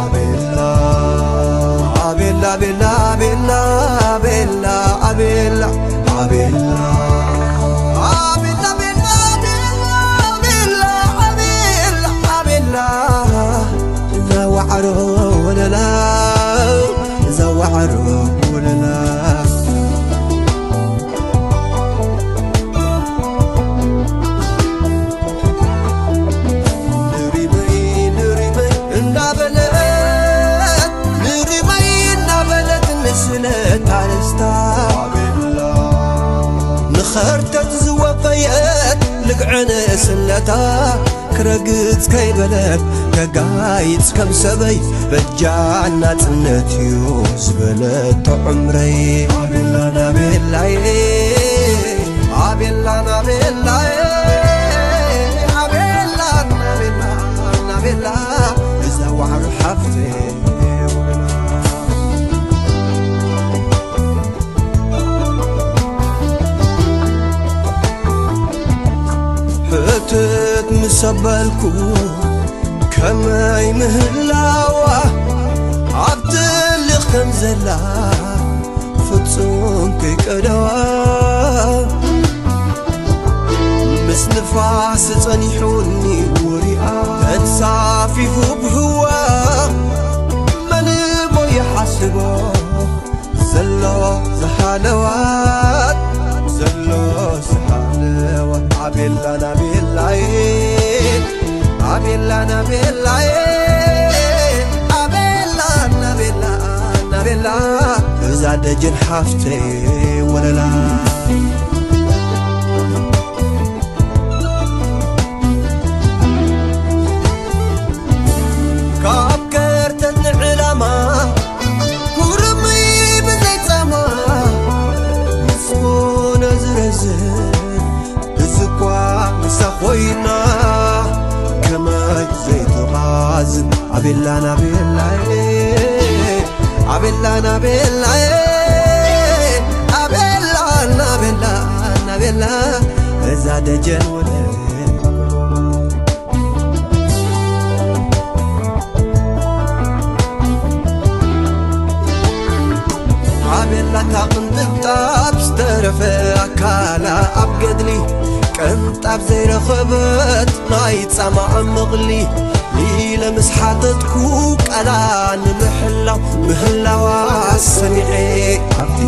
አቤላ አቤላ አቤላ አቤላ አቤላ አቤላ አቤላ አቤላ አቤላ አቤላ አቤላ እዛ ዋዕሮ ወለላ እዛ ዋዕሮ ወለላ ንሪመይ ንሪመይ እንዳበለት ንሪመይ እንዳበለት ንስለ ታረስታ ንኸርተት ዝወፈየት ልግዕን ስለታ ክረግጽ ከይበለት ከጋይጽ ከም ሰበይ በጃ ናጽነት እዩ ዝበለት ዕምረይ ኣቤላ ናቤላይ ኣቤላ ናቤላይ ኣቤላ ናቤላ ናቤላ እዛ ዋዕሮ ሓፍተይ ሕትት ምስ ኣበልኩ ከመይ ምህላዋ ኣብ ትልኽ ከም ዘላ ፍጹም ከይቀደዋ ምስ ንፋስ ጸኒሑኒ ወሪኣ ተንሳፊፉ ብህዋ መን እሞ ይሓስቦ ዘሎ ዝሃለዋት ዘሎ ዝሃለዋት ኣቤላ ናቤላዬ ኣቤላ ናቤላዬ ኣቤላ ናቤላ ናቤላ እዛ ደጀን ሓፍተይ ወለላ ካብ ከርተት ንዕላማ ኩርምይ ብዘይ ጻማ ምስ ኮነ ዝረዝን እዚ እኳ ምሳ ኮይና ከመይ ዘይተቓዝን ኣቤላ ናቤላዬ ኣቤላ ናቤላዬ ኣቤላ ናቤላ ናቤላ እዛ ደጀን ወለ ኣቤላ እታ ቅንጥብጣብ ዝተረፈ ኣካላ ኣብ ገድሊ ቅንጣብ ዘይረኸበት ናይ ጻማ ዕምቕሊ ኢለ ምስ ሓተትኩ ቃላ ንምሕላው ምህላዋ ሰሚዐ ኣብቲ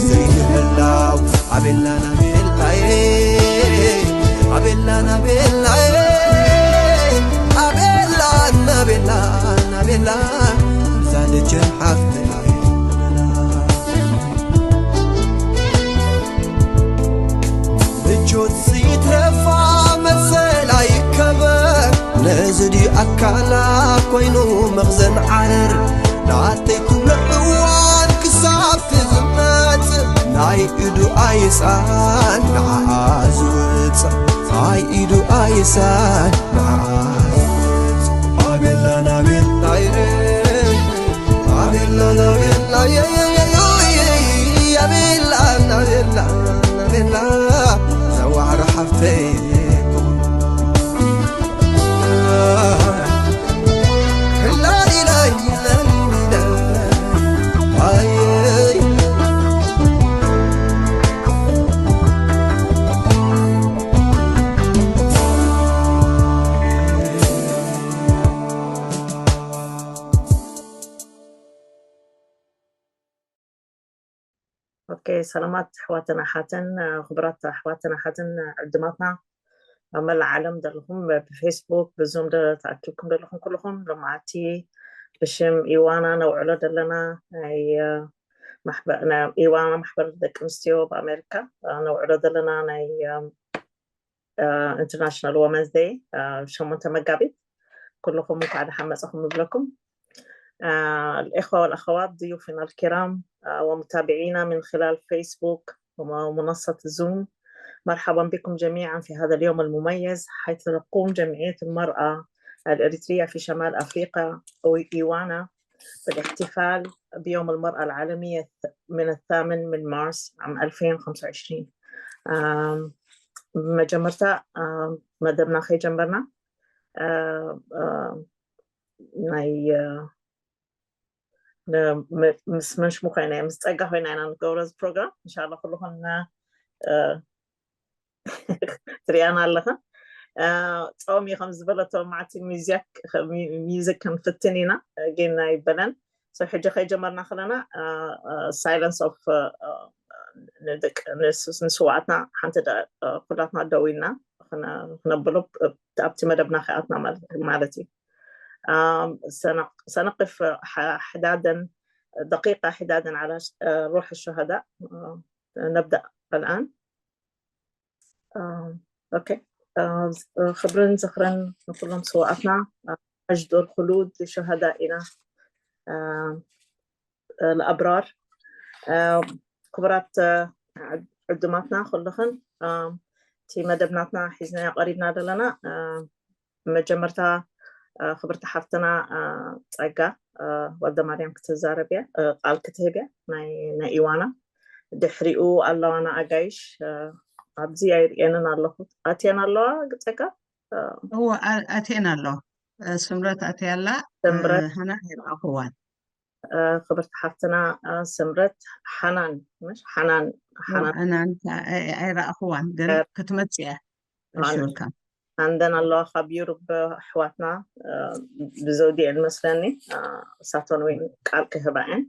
ዘይምህላው ኣቤላ ናቤላዬ ኣቤላ ናቤላዬ ኣቤላ ናቤላ ናቤላ እዛ ደጀን ሓፍተይ ምቾት ዘይትረፋ መሰል ኣይከበር ነዚ ድዩ ኣካላ ኮይኑ መኽዘን ዓረር ናተይ ትብሎ እዋን ክሳብ ትዝመጽእ ናይ ኢዱ ኣይስኣን ንዓኣ ዝውጽእ ናይ ኢዱ ኣይስኣን ንዓኣ ዝውጽእ ኣቤላ ናቤላ ኢረ ኣቤላ ናቤላ የየየየየ ኣቤላ ናቤላ ናቤላ ዘዋዕሮ ሓፍተይ ኦኬ ሰላማት ኣሕዋትን ኣሓትን ክቡራት ኣሕዋትን ኣሓትን ዕድማትና ኣብ መላእ ዓለም ዘለኹም ብፌስቡክ ብዙም ተኣኪብኩም ዘለኹም ኩልኹም ሎማዓቲ ብሽም ኢዋና ነውዕሎ ዘለና ናይ ኢዋና ማሕበር ደቂ ኣንስትዮ ብኣሜሪካ ነውዕሎ ዘለና ናይ ኢንተርናሽናል ወመንስ ደይ ሸሞንተ መጋቢት ኩልኹም እንኳዕ ደሓን መፀኹም ንብለኩም الإخوة والأخوات ضيوفنا الكرام ومتابعينا من خلال فيسبوك ومنصة زوم مرحبا بكم جميعا في هذا اليوم المميز حيث تقوم جمعية المرأة الإريترية في شمال أفريقيا إيوانا بالاحتفال بيوم المرأة العالمية من الثامن من مارس عام ألفين وخمسة وعشرين መጀመርታ መደብና ከይጀመርና ናይ ም- ምስ መን ሽሙ ኮይና ምስ ፀጋ ኮይና ኢና ንገብሮ እዚ ፕሮግራም። እንሻላ ኩልኹም ትሪኣና ኣለኽን። ፆም እዩ ከም ዝበለቶ ማዕቲ ሚዚክ ክንፍትን ኢና። ጌና ይበለን። ሰብ ሕጂ ከይጀመርና ከለና ሳይለንስ ኦፍ ንስዋዕትና ሓንቲ ኩላትና ደው ኢልና ክነብሎ ኣብቲ መደብና ከኣትና ማለት እዩ። ሰነቅፍ ሕዳደን ደቂቃ ሕዳደን ዓላ ሩሕ ሸሃዳ ነብዳ ኣልኣን። ኦኬ። ክብርን ዝኽርን ንኩሎም ስዋኣትና። ኣጅዶር ክሉድ ሸሃዳ ኢና። ለኣብራር ክቡራት ዕዱማትና ኩልኽን፣ እቲ መደብ ናትና ሒዝናዮ ቀሪብና ዘለና። መጀመርታ ክብርቲ ሓፍትና ጸጋ ወልደ ማርያም ክትዛረብ እያ፣ ቃል ክትህብ እያ፣ ናይ ኢዋና። ድሕሪኡ ኣለዋና ኣጋይሽ። ኣብዚ ኣይርእየንን ኣለኹ። ኣትየን ኣለዋ ጸጋ? እወ፣ ኣትየን ኣለዋ። ስምረት ኣትያላ። ስምረት፣ ሃና ኣይረኣኹዋን። ክብርቲ ሓፍትና ስምረት፣ ሓናን፣ ምሽ ሓናን፣ ሓናን ኣይረኣኹዋን፣ ግን ክትመጽእ እያ። እሺ፣ ወልካም። ኣንደን ኣለዋ ካብ ዩሩብ ኣሕዋትና፣ ብዘውዲ እየን መስለኒ። እሳቶን እውን ቃል ክህባ እየን።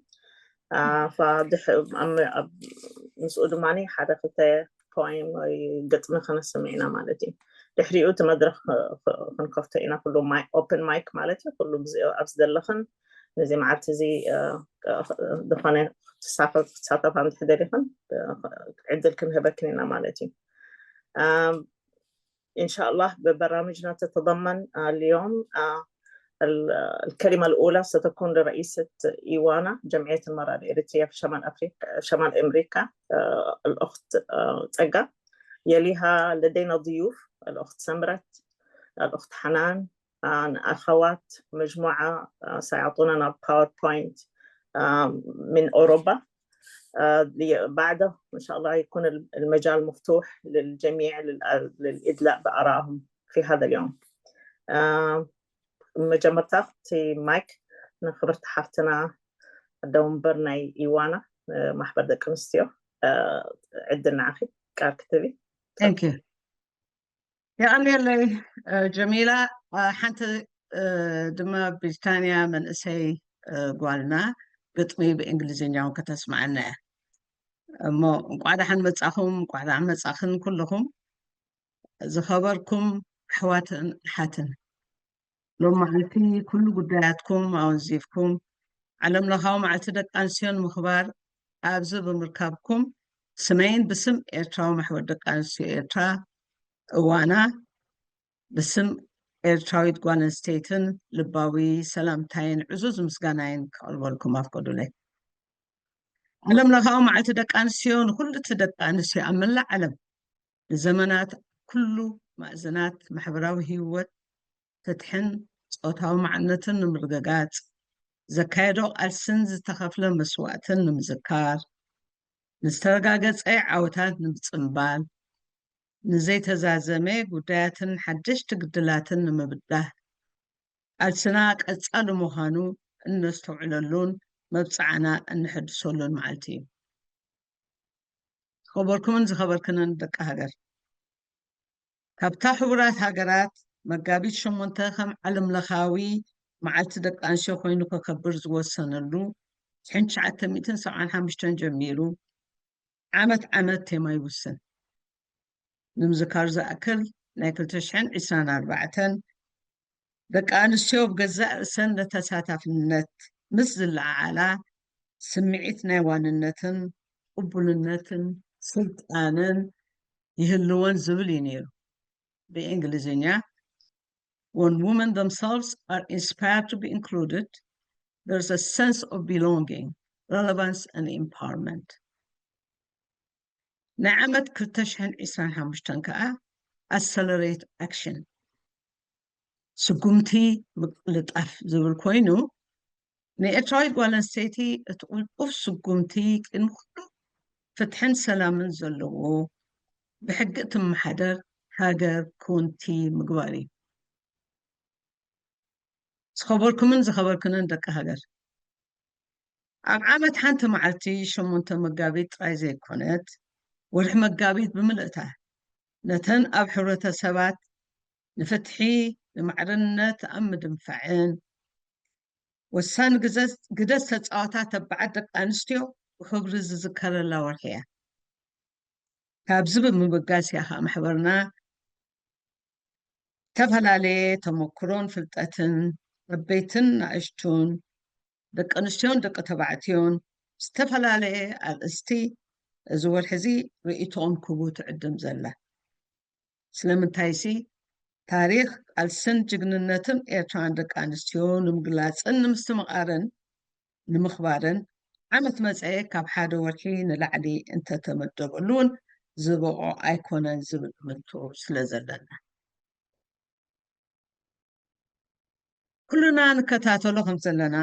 ምስኡ ድማ ሓደ ክልተ ፖይም ወይ ግጥሚ ከነስምዕ ኢና ማለት እዩ። ድሕሪኡ እቲ መድረክ ክንከፍቶ ኢና፣ ኩሉ ኦፕን ማይክ ማለት እዩ። ኩሉ ኣብዚ ዘለኽን ነዚ መዓልቲ እዚ ዝኾነ ክትሳተፋ እንድሕር ደሊኽን ዕድል ክንህበክን ኢና ማለት እዩ። إن شاء الله ببرامجنا تتضمن اليوم الكلمة الأولى ستكون لرئيسة إيوانا جمعية المرأة الإريترية في شمال أفريقيا، شمال أمريكا، الأخت ጸጋ. يليها لدينا ضيوف، الأخت سمرت، الأخت حنان، أخوات مجموعة سيعطوننا باوربوينت من أوروبا. بعده إن شاء الله يكون المجال مفتوح للجميع للإدلاء بآرائهم في هذا اليوم. መጀመርታ እቲ ማይክ ንክብርቲ ሓፍትና ኣደ ወንበር ናይ ኢዋና ማሕበር ደቂ ኣንስትዮ ዕድል ንዓኺ ቃል ክትህቢ። የቐንየለይ ጀሚላ። ሓንቲ ድማ ብሪታንያ መንእሰይ ጓልና ግጥሚ ብእንግሊዝኛ እውን ከተስምዓና እያ። እሞ እንቋዕ ደሓን መጻኹም፣ እንቋዕ ደሓን መጻኽን ኩልኹም ዝኸበርኩም ኣሕዋትን ኣሓትን። ሎም መዓልቲ ኩሉ ጉዳያትኩም ኣወንዚፍኩም ዓለም ለኻዊ መዓልቲ ደቂ ኣንስትዮ ንምኽባር ኣብዚ ብምርካብኩም ስመይን ብስም ኤርትራዊ ማሕበር ደቂ ኣንስትዮ ኤርትራ እዋና ብስም ኤርትራዊት ጓል ኣንስተይትን ልባዊ ሰላምታይን ዕዙዝ ምስጋናይን ከቕርበልኩም ኣፍቀዱለይ። ዓለም ለኻዊ መዓልቲ ደቂ ኣንስትዮ ንኩሉ እቲ ደቂ ኣንስትዮ ኣብ መላእ ዓለም ንዘመናት ኩሉ ማእዝናት ማሕበራዊ ህይወት ፍትሕን ጾታዊ ማዕነትን ንምርግጋጽ ዘካየዶ ቃልስን ዝተኸፍለ መስዋእትን ንምዝካር፣ ንዝተረጋገጸ ዓወታት ንምጽንባል፣ ንዘይተዛዘመ ጉዳያትን ሓደሽቲ ግድላትን ንምብዳህ ቃልስና ቀጻሊ ምዃኑ እነስተውዕለሉን መብጽዓና እንሕድሰሉን መዓልቲ እዩ። ዝኸበርኩምን ዝኸበርክንን ደቂ ሃገር፣ ካብታ ሕቡራት ሃገራት መጋቢት ሸሞንተ ከም ዓለም ለኻዊ መዓልቲ ደቂ ኣንስትዮ ኮይኑ ከከብር ዝወሰነሉ ሽሕን ትሽዓተ ሚእትን ሰብዓን ሓሙሽተን ጀሚሩ ዓመት ዓመት ቴማ ይውስን። ንምዝካር ዝኣክል ናይ ክልተ ሽሕን ዕስራን ኣርባዕተን ደቂ ኣንስትዮ ብገዛእ ርእሰን ንተሳታፍነት ምስ ዝለዓዓላ ስምዒት ናይ ዋንነትን ቅቡልነትን ስልጣንን ይህልወን ዝብል እዩ ነይሩ። ብእንግሊዝኛ when women themselves are inspired to be included, there's a sense of belonging, relevance and empowerment. ናይ ዓመት ክልተ ሽሕን ዕስራን ሓሙሽተን ከዓ ኣሰለሬት ኣክሽን ስጉምቲ ምቅልጣፍ ዝብል ኮይኑ ንኤርትራዊት ጓል ኣንስተይቲ እቲ ቁልጡፍ ስጉምቲ ቅድሚ ኩሉ ፍትሕን ሰላምን ዘለዎ ብሕጊ እትመሓደር ሃገር ክውንቲ ምግባር እዩ። ዝኸበርኩምን ዝኸበርክንን ደቂ ሃገር፣ ኣብ ዓመት ሓንቲ መዓልቲ ሸሞንተ መጋቢት ጥራይ ዘይኮነት፣ ወርሒ መጋቢት ብምልእታ ነተን ኣብ ሕብረተሰባት ንፍትሒ፣ ንማዕርነት ኣብ ምድንፋዕን ወሳኒ ግዘ-፣ ግደ ዝተፃወታ ተባዓት ደቂ ኣንስትዮ ብክብሪ ዝዝከረላ ወርሒ እያ። ካብዚ ብምብጋስ እያ ከዓ ማሕበርና ዝተፈላለየ ተመክሮን ፍልጠትን ዓበይትን ንኣሽቱን ደቂ ኣንስትዮን ደቂ ተባዕትዮን ዝተፈላለየ ኣርእስቲ እዚ ወርሒ እዚ ርእይቶኦም ክህቡ ትዕድም ዘላ። ስለምንታይሲ ታሪኽ ቃልስን ጅግንነትን ኤርትራውያን ደቂ ኣንስትዮ ንምግላጽን ንምስትምቓርን ንምኽባርን ዓመት መጸ ካብ ሓደ ወርሒ ንላዕሊ እንተተመደበሉ እውን ዝበቑ ኣይኮነን ዝብል እምንቶ ስለ ዘለና። ኩልና ንከታተሎ ከም ዘለና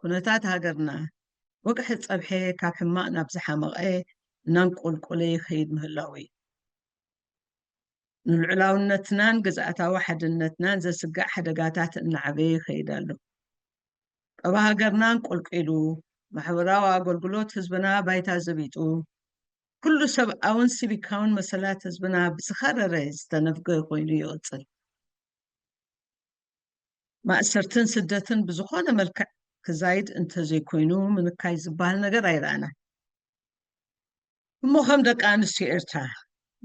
ኩነታት ሃገርና ወግሒ ጸብሐ ካብ ሕማቕ ናብ ዝሓመቐ እናንቆልቆለ ይኸይድ ምህላው እዩ። ንልዑላውነትናን ግዝኣታዊ ሓድነትናን ዘስግእ ሓደጋታት እናዓበየ ይኸይድ ኣሎ። ጠባ ሃገርና እንቆልቂሉ፣ ማሕበራዊ ኣገልግሎት ህዝብና ባይታ ዘቢጡ፣ ኩሉ ሰብኣውን ሲቪካውን መሰላት ህዝብና ብዝኸረረ ዝተነፍገ ኮይኑ ይቕጽል። ማእሰርትን ስደትን ብዝኾነ መልክዕ ክዛይድ እንተዘይኮይኑ ምንካይ ዝበሃል ነገር ኣይረኣናን። እሞ ከም ደቂ ኣንስትዮ ኤርትራ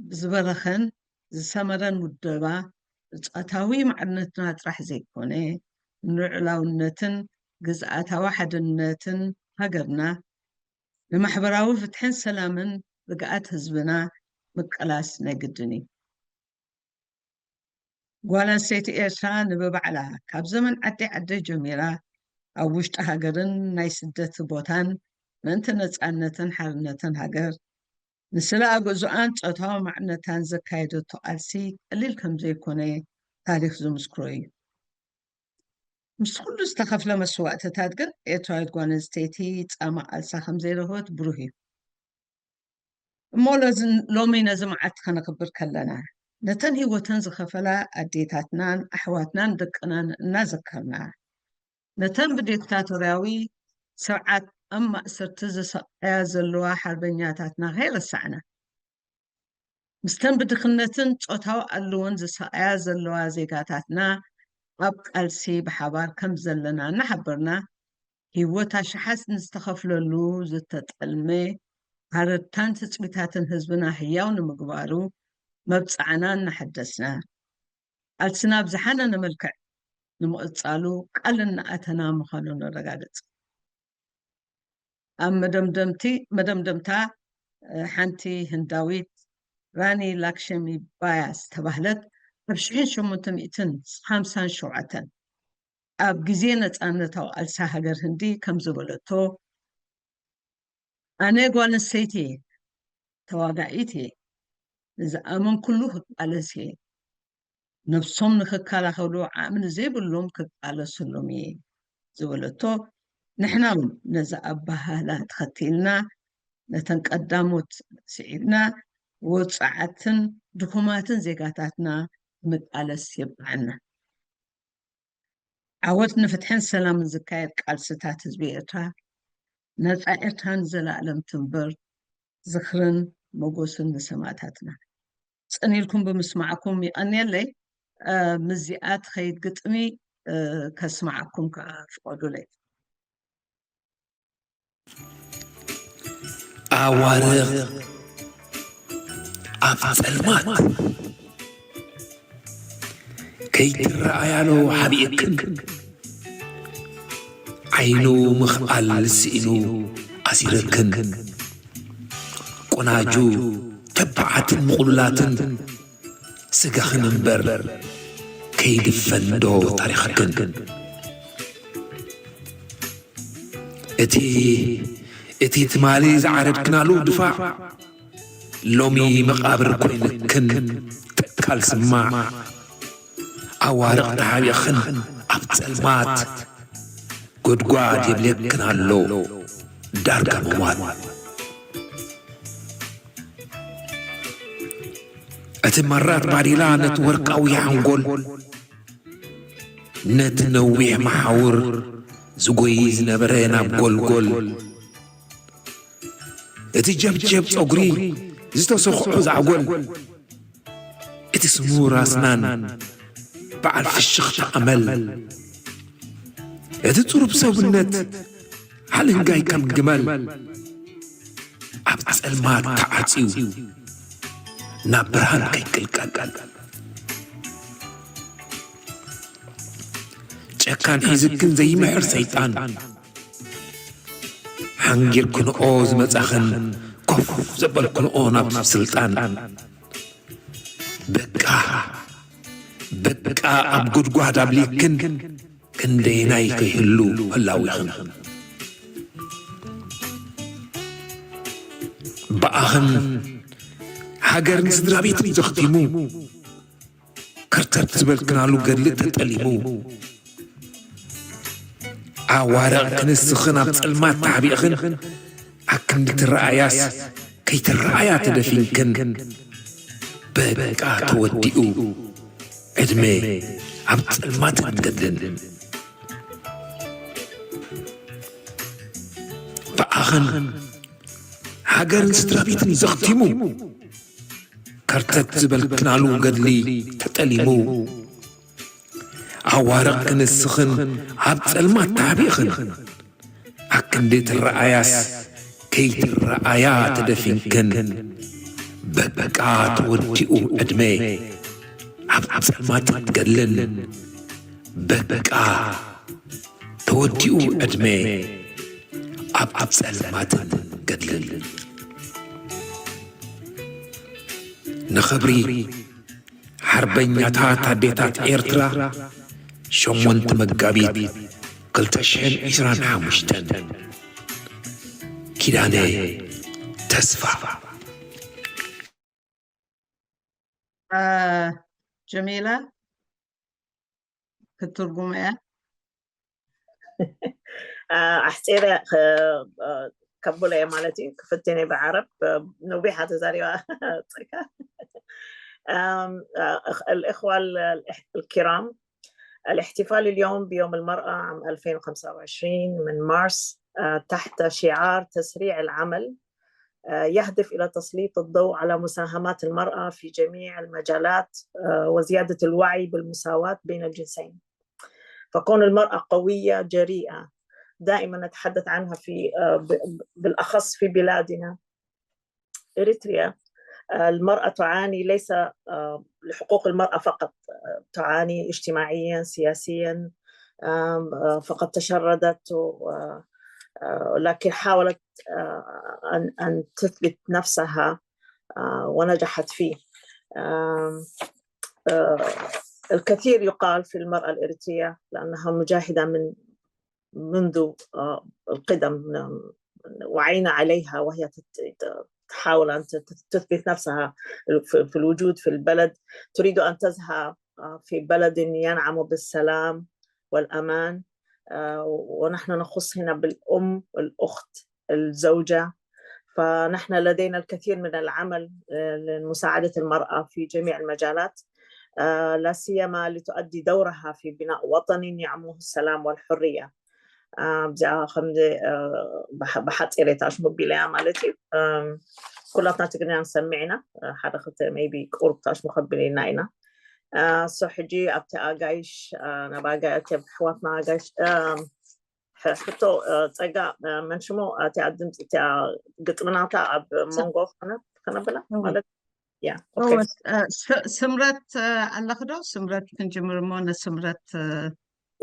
ብዝበረኸን ዝሰመረን ውደባ ጾታዊ ማዕርነትና ጥራሕ ዘይኮነ ንልዑላውነትን ግዝኣታዊ ሓድነትን ሃገርና ንማሕበራዊ ፍትሕን ሰላምን ርግኣት ህዝብና ምቅላስ ናይ ግድን እዩ። ጓል ኣንስተይቲ ኤርትራ ንብባዕላ ካብ ዘመን ዓዲ ዓዲ ጀሚራ ኣብ ውሽጢ ሃገርን ናይ ስደት ቦታን ምእንቲ ነጻነትን ሓርነትን ሃገር ንስለ ኣግእዞኣን ጾታዊ ማዕነታን ዘካየደቶ ቃልሲ ቀሊል ከም ዘይኮነ ታሪኽ ዝምስክሮ እዩ። ምስ ኩሉ ዝተኸፍለ መስዋእትታት ግን ኤርትራዊት ጓል ኣንስተይቲ ጻማ ቃልሳ ከም ዘይረኸበት ብሩህ እዩ። እሞ ሎሚ ነዚ መዓልቲ ከነኽብር ከለና ነተን ህይወተን ዝኸፈላ ኣዴታትናን ኣሕዋትናን ደቅናን እናዘከርና ነተን ብዲክታቶርያዊ ስርዓት ኣብ ማእሰርቲ ዝሰቃያ ዘለዋ ሓርበኛታትና ከይረሳዕና ምስተን ብድኽነትን ጾታዊ ኣለዎን ዝሰቃያ ዘለዋ ዜጋታትና ኣብ ቃልሲ ብሓባር ከም ዘለና እናሓበርና ህይወት ኣሽሓት ንዝተኸፍለሉ ዝተጠልመ ሃረርታን ትጽቢታትን ህዝብና ህያው ንምግባሩ መብጻዕና እናሐደስና ቃልስና ብዝሓነነ መልክዕ ንምቕጻሉ ቃል እናኣተና ምዃኑ ነረጋግጽ። ኣብ መደምደምቲ መደምደምታ ሓንቲ ህንዳዊት ራኒ ላክሸሚ ባያ ዝተባህለት ኣብ ሽሕን ሸሞንተ ሚእትን ሓምሳን ሸውዓተን ኣብ ግዜ ነጻነታዊ ቃልሲ ሃገር ህንዲ ከም ዝበለቶ ኣነ ጓል ኣንስተይቲ እየ፣ ተዋጋኢት እየ፣ ንዝኣመንኩሉ ክቃለስ እየ፣ ነብሶም ንክከላኸሉ ዓቕሚ ንዘይብሎም ክቃለሰሎም እየ ዝበለቶ፣ ንሕና እውን ነዚ ኣበሃህላ ተኸቲልና ነተን ቀዳሞት ስዒብና ውጹዓትን ድኹማትን ዜጋታትና ክንቃለስ የብቅዓና። ዓወት ንፍትሕን ሰላምን ዝካየድ ቃልስታት ህዝቢ ኤርትራ፣ ነጻ ኤርትራ ንዘለኣለም ትንበር፣ ዝኽርን ሞጎስን ንሰማእታትና። ጽን ኢልኩም ብምስማዕኩም ይቐንየለይ። ምስዚኣ ትኸይድ ግጥሚ ከስማዓኩም ከዓ ፍቐዱለይ። ኣዋርቕ ኣብ ጸልማት ከይትረኣያሉ ሓቢእክን ዓይኑ ምኽኣል ስኢኑ ኣሲረክን ቆናጁ ተባዓትን ምቑሉላትን ስጋኽን እምበር ከይድፈን ዶ ታሪኽክን? እቲ እቲ ትማሊ ዝዓረድክናሉ ድፋዕ ሎሚ መቓብር ኮይንክን ተካል ስማዕ ኣዋርቕ ተሓቢእኽን ኣብ ጸልማት ጎድጓድ የብለክን ኣሎ ዳርጋ ምሟት። እቲ መራት ባዴላ ነቲ ወርቃዊ ሓንጎል ነቲ ነዊሕ መሓውር ዝጎይ ዝነበረ ናብ ጎልጎል፣ እቲ ጀብጀብ ጸጉሪ ዝተሰኽዖ ዛዕጎል፣ እቲ ስሙር ኣስናን በዓል ፍሽኽታ ኣመል፣ እቲ ጽሩብ ሰብነት ሓለንጋይ ከም ግመል፣ ኣብ ጸልማት ተዓጽዩ ናብ ብርሃን ከይቅልቀል፣ ጨካን ሒዝክን ዘይምሕር ሰይጣን፣ ሓንጊርክንኦ ዝመጻኽን ኮፍ ዘበልክንኦ ናብ ስልጣን፣ በቃ በቃ ኣብ ጉድጓድ ኣብሊክን ክንደየናይ ከይህሉ ህላዊኽን። ብኣኽን ሃገርን ስድራ ቤትን ዘኽቲሙ፣ ከርተት ዝበልክናሉ ገድሊ ተጠሊሙ፣ ኣዋርቕ ክንስኽን ኣብ ጸልማት ተሓቢእኽን፣ ኣክንዲ ትረኣያስ ከይትረኣያ ተደፊንክን፣ በቃ ተወዲኡ ዕድመ ኣብ ጸልማትን ገድልን። ብኣኽን ሃገርን ስድራ ቤትን ዘኽቲሙ፣ ከርተት ዝበልክናሉ ገድሊ ተጠሊሙ፣ ኣዋርቕ ክንስኽን ኣብ ጸልማት ተሓቢእኽን፣ ኣክንዲ ትረኣያስ ከይትረኣያ ተደፊንክን፣ በቃ ተወዲኡ ዕድመ ኣብ ጸልማትን ገድልን፣ በቃ ተወዲኡ ዕድመ ኣብ ጸልማትን ገድልን። ንኽብሪ ሓርበኛታት ኣዴታት ኤርትራ፣ ሸሞንተ መጋቢት ክልተ ሽሕን ዕስራን ሓሙሽተን። ኪዳነ ተስፋ። አ፣ ጀሚላ ክትትርጉም እያ። ኣሕፂረ ከብሎ እየ ማለት እዩ። ክፍትን እየ ብዓረብ። ነዊሓ ተዛሪባ ፀጋ። الإخوة الكرام، الاحتفال اليوم بيوم المرأة عام ألفين وخمسة وعشرين من مارس، آه، تحت شعار تسريع العمل، آه، يهدف إلى تسليط الضوء على مساهمات المرأة في جميع المجالات، آه، وزيادة الوعي بالمساواة بين الجنسين. فكون المرأة قوية جريئة دائما نتحدث عنها في، آه، ب-، بالأخص في بلادنا إريتريا. آه، المرأة تعاني ليس، آه، لحقوق المرأة فقط، آه، تعاني اجتماعيا، سياسيا، آم، آه، فقد تشردت و-، آه، آه، لكن حاولت، آه، أن، أن تثبت نفسها، آه، ونجحت فيه. آم، آه، الكثير يقال في المرأة الإريترية لأنها مجاهدة من، منذ، آه، القدم، من، وعينا عليها وهي تت-، تحاول أن تت-، تثبت نفسها في، في الوجود في البلد، تريد أن تزهى، آه، في بلد ينعم بالسلام والأمان، آه، ونحن نخص هنا بالأم، الأخت، الزوجة. فنحن لدينا الكثير من العمل، آه، لمساعدة المرأة في جميع المجالات. آه، لا سيما لتؤدي دورها في بناء وطن يعمه السلام والحرية. آه، ብዚኣ ከምዚ፣ آه، ብሓ-، ብሓፂር እየ ታሽ መቢለያ ማለት እዩ። ኣም፣ ኩላትና ትግርኛ ንሰምዕ ኢና። አ፣ ሓደ ክልተ maybe ቁሩብ ታሽ መኸቢል ኢና ኢና። አ፣ so ሕጂ ኣብቲ ኣጋይሽ፣ አ፣ ናብ ኣጋ-፣ ኣብቲ ኣሕዋትና ኣጋይሽ፣ ኣም፣ ሕ-፣ ሕቶ፣ አ፣ ፀጋ፣ አ፣ መን ሽሙ? እቲኣ ድምፂ፣ እቲኣ ግጥምናታ ኣብ መንጎ ከነ-፣ ከነብላ እወ። ማለት? ያ፣ ኦኬ። እወ፣ አ፣ ስ-፣ ስምረት፣ አ፣ ኣለኺ ዶ? ስምረት ክንጅምር እሞ ነስምረት፣ አ፣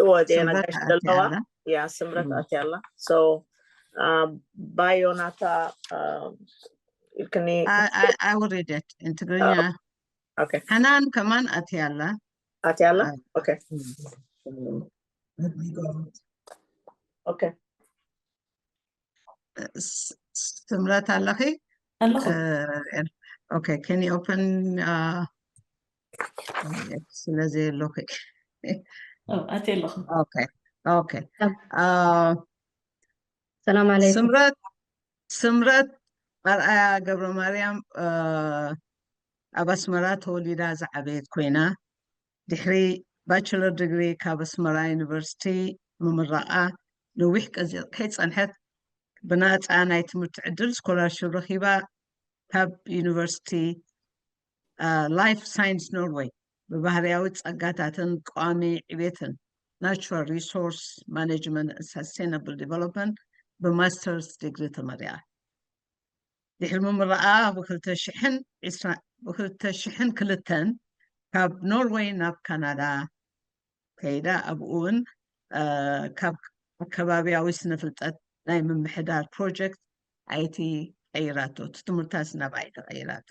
እወ፣ እዚኣ ስምረት ነጋሽ ዘለዋ። ኣትያላ። ያ፣ ስምረት እም። ኣትያላ። So፣ አ፣ ባዮናታ፣ አ፣ ኢልክኒ። I, I, I will read it in ትግርኛ። አ፣ ኦኬ። ሓናን ከማን ኣትያላ። ኣትያላ? አ፣ ኦኬ። እም። ኦኬ። ስ-፣ ስምረት ኣለኺ? ኣለኹ። እ፣ ኦኬ፣ can you open፣ አ፣ ስለ ዘየለኹ። ኦ፣ ኣትየ ኣለኹ። ኦኬ፣ ኦኬ። አ፣ አ፣ ሰላም ዓለይኩም። ስምረት፣ ስምረት ኣርኣያ ገብረ ማርያም፣ አ፣ ኣብ ኣስመራ ተወሊዳ ዝዓበየት ኮይና፣ ድሕሪ ባችለር ዲግሪ ካብ ኣስመራ ዩኒቨርሲቲ ምምራቓ፣ ነዊሕ ቀዚ- ከይጸንሐት ብናጻ ናይ ትምህርቲ ዕድል ስኮላርሽፕ ረኺባ ካብ ዩኒቨርሲቲ ላይፍ ሳይንስ ኖርወይ ብባህርያዊ ጸጋታትን ቀዋሚ ዕቤትን ናቹራል ሪሶርስ ማኔጅመንት ሳስቴናብል ዲቨሎፕመንት ብማስተርስ ዲግሪ ተመሪያ። ድሕሪ ምምራኣ ብ2022 ካብ ኖርወይ ናብ ካናዳ ከይዳ ኣብኡ እውን ካብ ኣከባቢያዊ ስነ ፍልጠት ናይ ምምሕዳር ፕሮጀክት ኣይቲ ቀይራቶ፣ እቲ ትምህርታስ ናብ ኣይቲ ቀይራቶ።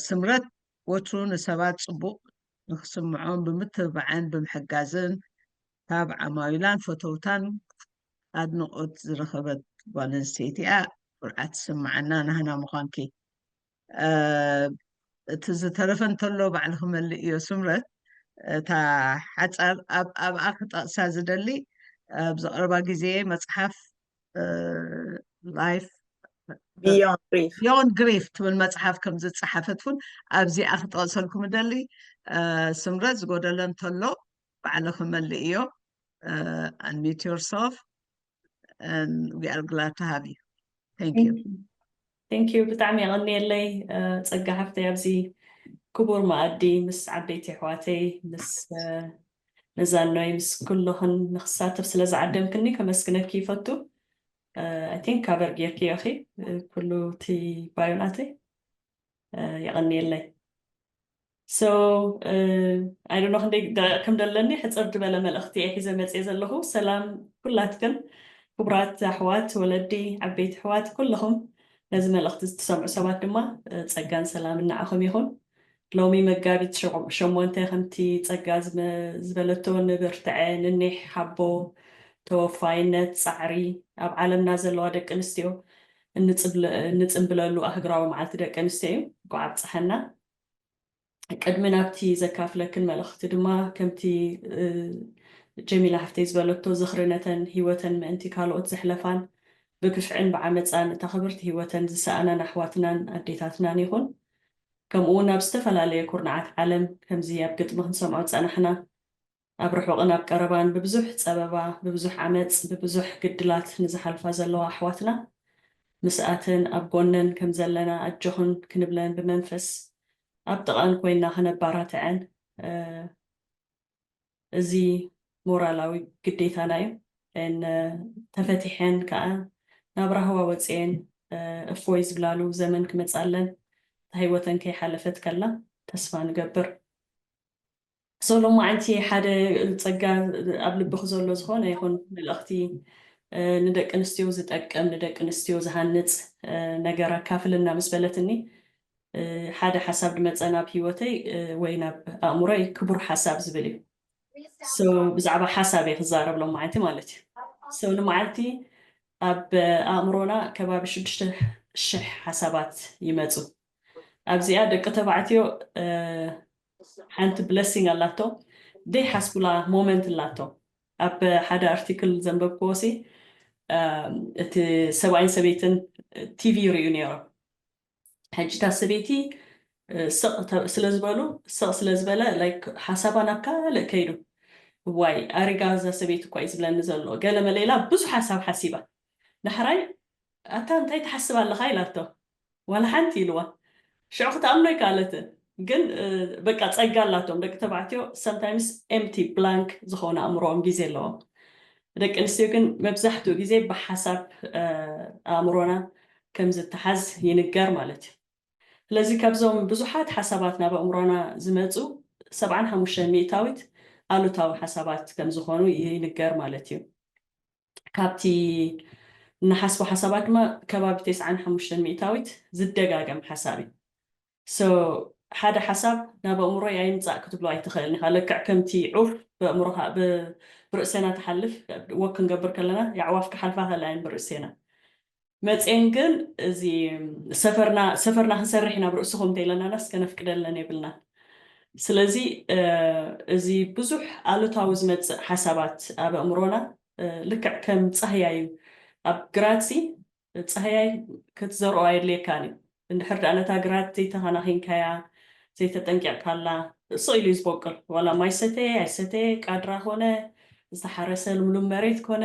ስምረት ወትሩ ንሰባት ጽቡቕ ንክስምዖም ብምትብባዕን ብምሕጋዝን ካብ ዓማዊላን ፈተውታን ኣድንቖት ዝረኸበት ጓል ኣንስተይቲ እያ። ኩርዓት ዝስምዓና ናህና ምዃንኪ። እቲ ዝተረፈ እንተሎ ባዕልኺ መልእዮ ስምረት። እታ ሓጻር ኣብኣ ክጠቕሳ ዝደሊ ኣብዚ ቀረባ ግዜ መጽሓፍ ላይፍ Beyond Grief ቢዮንድ ግሪፍ ትብል መጽሓፍ ከም ዝጸሓፈት እውን ኣብዚኣ ክጠቕሰልኩም እደሊ። ስምረት ዝጎደለ እንተሎ ባዕልኺ መልእዮ። Unmute yourself and we are glad to have you. Thank you. Thank you ብጣዕሚ የቐንየለይ። ጸጋ ሓፍተይ ኣብዚ ክቡር መኣዲ ምስ ዓበይቲ ኣሕዋተይ ምስ ነዛኖይ ምስ ኩልኽን ንክሳተፍ ስለ ዝዓደምክኒ ከመስግነኪ ይፈቱ። I think ካቨር ጌርክዮ ኢኺ ኩሉ እቲ ባዮናተይ። የቐንየለይ። So I don't know ክንደይ ደቂቕ ከም ደለኒ ሕፅር ዝበለ መልእኽቲ እየ ሒዘ መፅየ ዘለኹ። ሰላም ኩላትክን ክቡራት ኣሕዋት ወለዲ ዓበይቲ ኣሕዋት ኩልኹም ነዚ መልእኽቲ እትሰምዑ ሰባት ድማ ጸጋን ሰላምን ንዓኹም ይኹን። ሎሚ መጋቢት ሸሞንተ ከምቲ ጸጋ ዝበለቶ ንብርትዐ ንኒሕ ሓቦ ተወፋይነት ጻዕሪ ኣብ ዓለምና ዘለዋ ደቂ ኣንስትዮ እንጽንብለሉ ኣህግራዊ መዓልቲ ደቂ ኣንስትዮ እዩ። እንኳዕ ኣብጽሐና። ቅድሚ ናብቲ ዘካፍለክን መልእኽቲ ድማ ከምቲ ጀሚላ ሓፍተይ ዝበለቶ ዝኽሪ ነተን ህይወተን ምእንቲ ካልኦት ዘሕለፋን ብግፍዕን ብዓመፃን እታ ክብርቲ ህይወተን ዝሰኣናን ኣሕዋትናን ኣዴታትናን ይኹን ከምኡ እውን ኣብ ዝተፈላለየ ኩርናዓት ዓለም ከምዚ ኣብ ግጥሚ ክንሰምዖ ዝፀናሕና ኣብ ርሑቕን ኣብ ቀረባን ብብዙሕ ፀበባ ብብዙሕ ዓመፅ ብብዙሕ ግድላት ንዝሓልፋ ዘለዋ ኣሕዋትና ምስኣተን ኣብ ጎነን ከም ዘለና ኣጆኽን ክንብለን ብመንፈስ ኣብ ጥቓን ኮይና ከነባራትዐን እዚ ሞራላዊ ግዴታና እዩ። ተፈቲሐን ከዓ ናብ ራህዋ ወፅኤን እፎይ ዝብላሉ ዘመን ክመፃለን እታ ህይወተን ከይሓለፈት ከላ ተስፋ ንገብር። ሶ ሎማዓንቲ ሓደ ፀጋ ኣብ ልብኺ ዘሎ ዝኾነ ይኹን መልእኽቲ ንደቂ ኣንስትዮ ዝጠቅም ንደቂ ኣንስትዮ ዝሃንፅ ነገር ኣካፍልና ምስ በለትኒ ሓደ ሓሳብ ድመፀ ናብ ህይወተይ ወይ ናብ ኣእምሮይ ክቡር ሓሳብ ዝብል እዩ። ብዛዕባ ሓሳብ እየ ክዛረብ ሎማዓንቲ ማለት እዩ። ንመዓልቲ ኣብ ኣእምሮና ከባቢ ሽዱሽተ ሽሕ ሓሳባት ይመፁ። ኣብዚኣ ደቂ ተባዕትዮ ሓንቲ ብለሲንግ ኣላቶ ደይ ሓስቡላ ሞመንት ኣላቶ። ኣብ ሓደ ኣርቲክል ዘንበብክዎ ሲ እቲ ሰብኣይን ሰበይትን ቲቪ ይርእዩ ነይሮም። ሕጂ እታ ሰበይቲ ስቕ ስለ ዝበሉ ስቕ ስለ ዝበለ ሓሳባ ናብ ካልእ ከይዱ። እዋይ ኣሪጋ እዛ ሰበይቲ እኳ እዩ ዝብለኒ ዘሎ ገለ መለ ኢላ ብዙሕ ሓሳብ ሓሲባ። ዳሕራይ ኣታ እንታይ ትሓስብ ኣለኻ ኢላቶ ዋላ ሓንቲ ኢልዋ። ሽዑ ክትኣምኖ ኣይከኣለትን። ግን በቃ ጸጋ ኣላቶም ደቂ ተባዕትዮ sometimes empty blank ዝኾነ ኣእምሮኦም ግዜ ኣለዎም። ደቂ ኣንስትዮ ግን መብዛሕትኡ ግዜ ብሓሳብ ኣእምሮና ከም ዝተሓዝ ይንገር ማለት እዩ። ስለዚ ካብዞም ብዙሓት ሓሳባት ናብ ኣእምሮና ዝመፁ ሰብዓን ሓሙሽተን ሚእታዊት ኣሉታዊ ሓሳባት ከም ዝኾኑ ይንገር ማለት እዩ። ካብቲ ንሓስቦ ሓሳባት ድማ ከባቢ ተስዓን ሓሙሽተን ሚእታዊት ዝደጋገም ሓሳብ እዩ። ሓደ ሓሳብ ናብ ኣእምሮይ ኣይምፃእ ክትብሎ ኣይትኽእልን ኢኻ። ልክዕ ከምቲ ዑፍ ብርእስና ትሓልፍ ወክ ክንገብር ከለና የዕዋፍ ክሓልፋ ከላ እየን ብርእስና መፅየን ግን እዚ ሰፈርና ሰፈርና ክንሰርሕ ኢና ብርእስኹም እንተኢለናናስ ከነፍቅደለን የብልናን። ስለዚ እዚ ብዙሕ ኣሉታዊ ዝመፅእ ሓሳባት ኣብ ኣእምሮና ልክዕ ከም ፃህያይ እዩ። ኣብ ግራትሲ ፃህያይ ክትዘርኦ ኣየድልየካን እዩ። እንድሕር ደኣ ነታ ግራት ዘይተኸናኺንካያ ዘይተጠንቂቕካላ ስቕ ኢሉ እዩ ዝበቁል። ዋላ ማይ ሰተየ ኣይሰተየ ቃድራ ኾነ ዝተሓረሰ ልምሉም መሬት ኮነ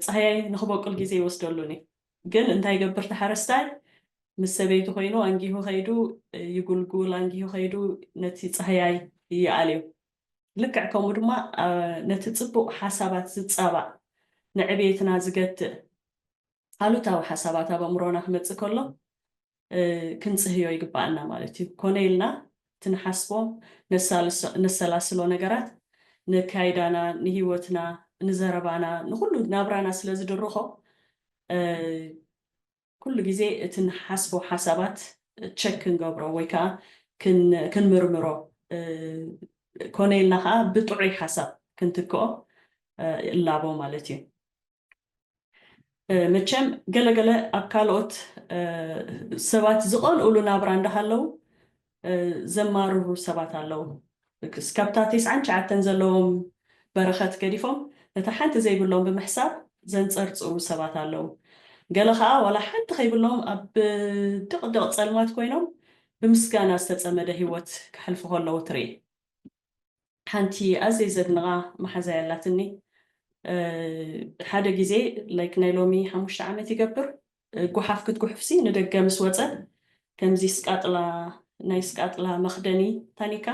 ፃህያይ ንክበቁል ግዜ ይወስደሉን እዩ። ግን እንታይ ይገብር ተሓረስታይ? ምስ ሰበይቱ ኮይኑ ኣንጊሁ ከይዱ ይጉልጉል፣ ኣንጊሁ ከይዱ ነቲ ፃህያይ ይኣልዩ። ልክዕ ከምኡ ድማ ነቲ ፅቡቅ ሓሳባት ዝፃባእ ንዕቤትና ዝገትእ ኣሉታዊ ሓሳባት ኣብ ኣእምሮና ክመፅእ ከሎ ክንፅህዮ ይግባኣና ማለት እዩ። ኮነ ኢልና እቲ ንሓስቦ ነሰላስሎ ነገራት ንካይዳና፣ ንሂወትና፣ ንዘረባና፣ ንኩሉ ናብራና ስለ ዝድርኾ ኩሉ ግዜ እቲ ንሓስቦ ሓሳባት ቸክ ክንገብሮ ወይ ከዓ ክንምርምሮ ኮነ ኢልና ከዓ ብጥዑይ ሓሳብ ክንትክኦ እላቦ ማለት እዩ። መቸም ገለገለ ኣብ ካልኦት ሰባት ዝቐንኡሉ ናብራ እንዳሃለዉ ዘማርሩ ሰባት ኣለዉ። እስካብታ ተስዓን ትሽዓተን ዘለዎም በረኸት ገዲፎም ነታ ሓንቲ ዘይብሎም ብምሕሳብ ዘንጸርጽሩ ሰባት ኣለዉ። ገለ ኸኣ ዋላ ሓንቲ ከይብሎም ኣብ ድቕድቕ ጸልማት ኮይኖም ብምስጋና ዝተጸመደ ህይወት ከሕልፉ ከለዉ ትርኢ። ሓንቲ ኣዘይ ዘድንቓ መሓዛይ ኣላትኒ። ሓደ ግዜ ላይክ ናይ ሎሚ ሓሙሽተ ዓመት ይገብር፣ ጓሓፍ ክትጉሕፍሲ ንደገ ምስ ወጸ ከምዚ ስቃጥላ ናይ ስቃጥላ መኽደኒ ታኒካ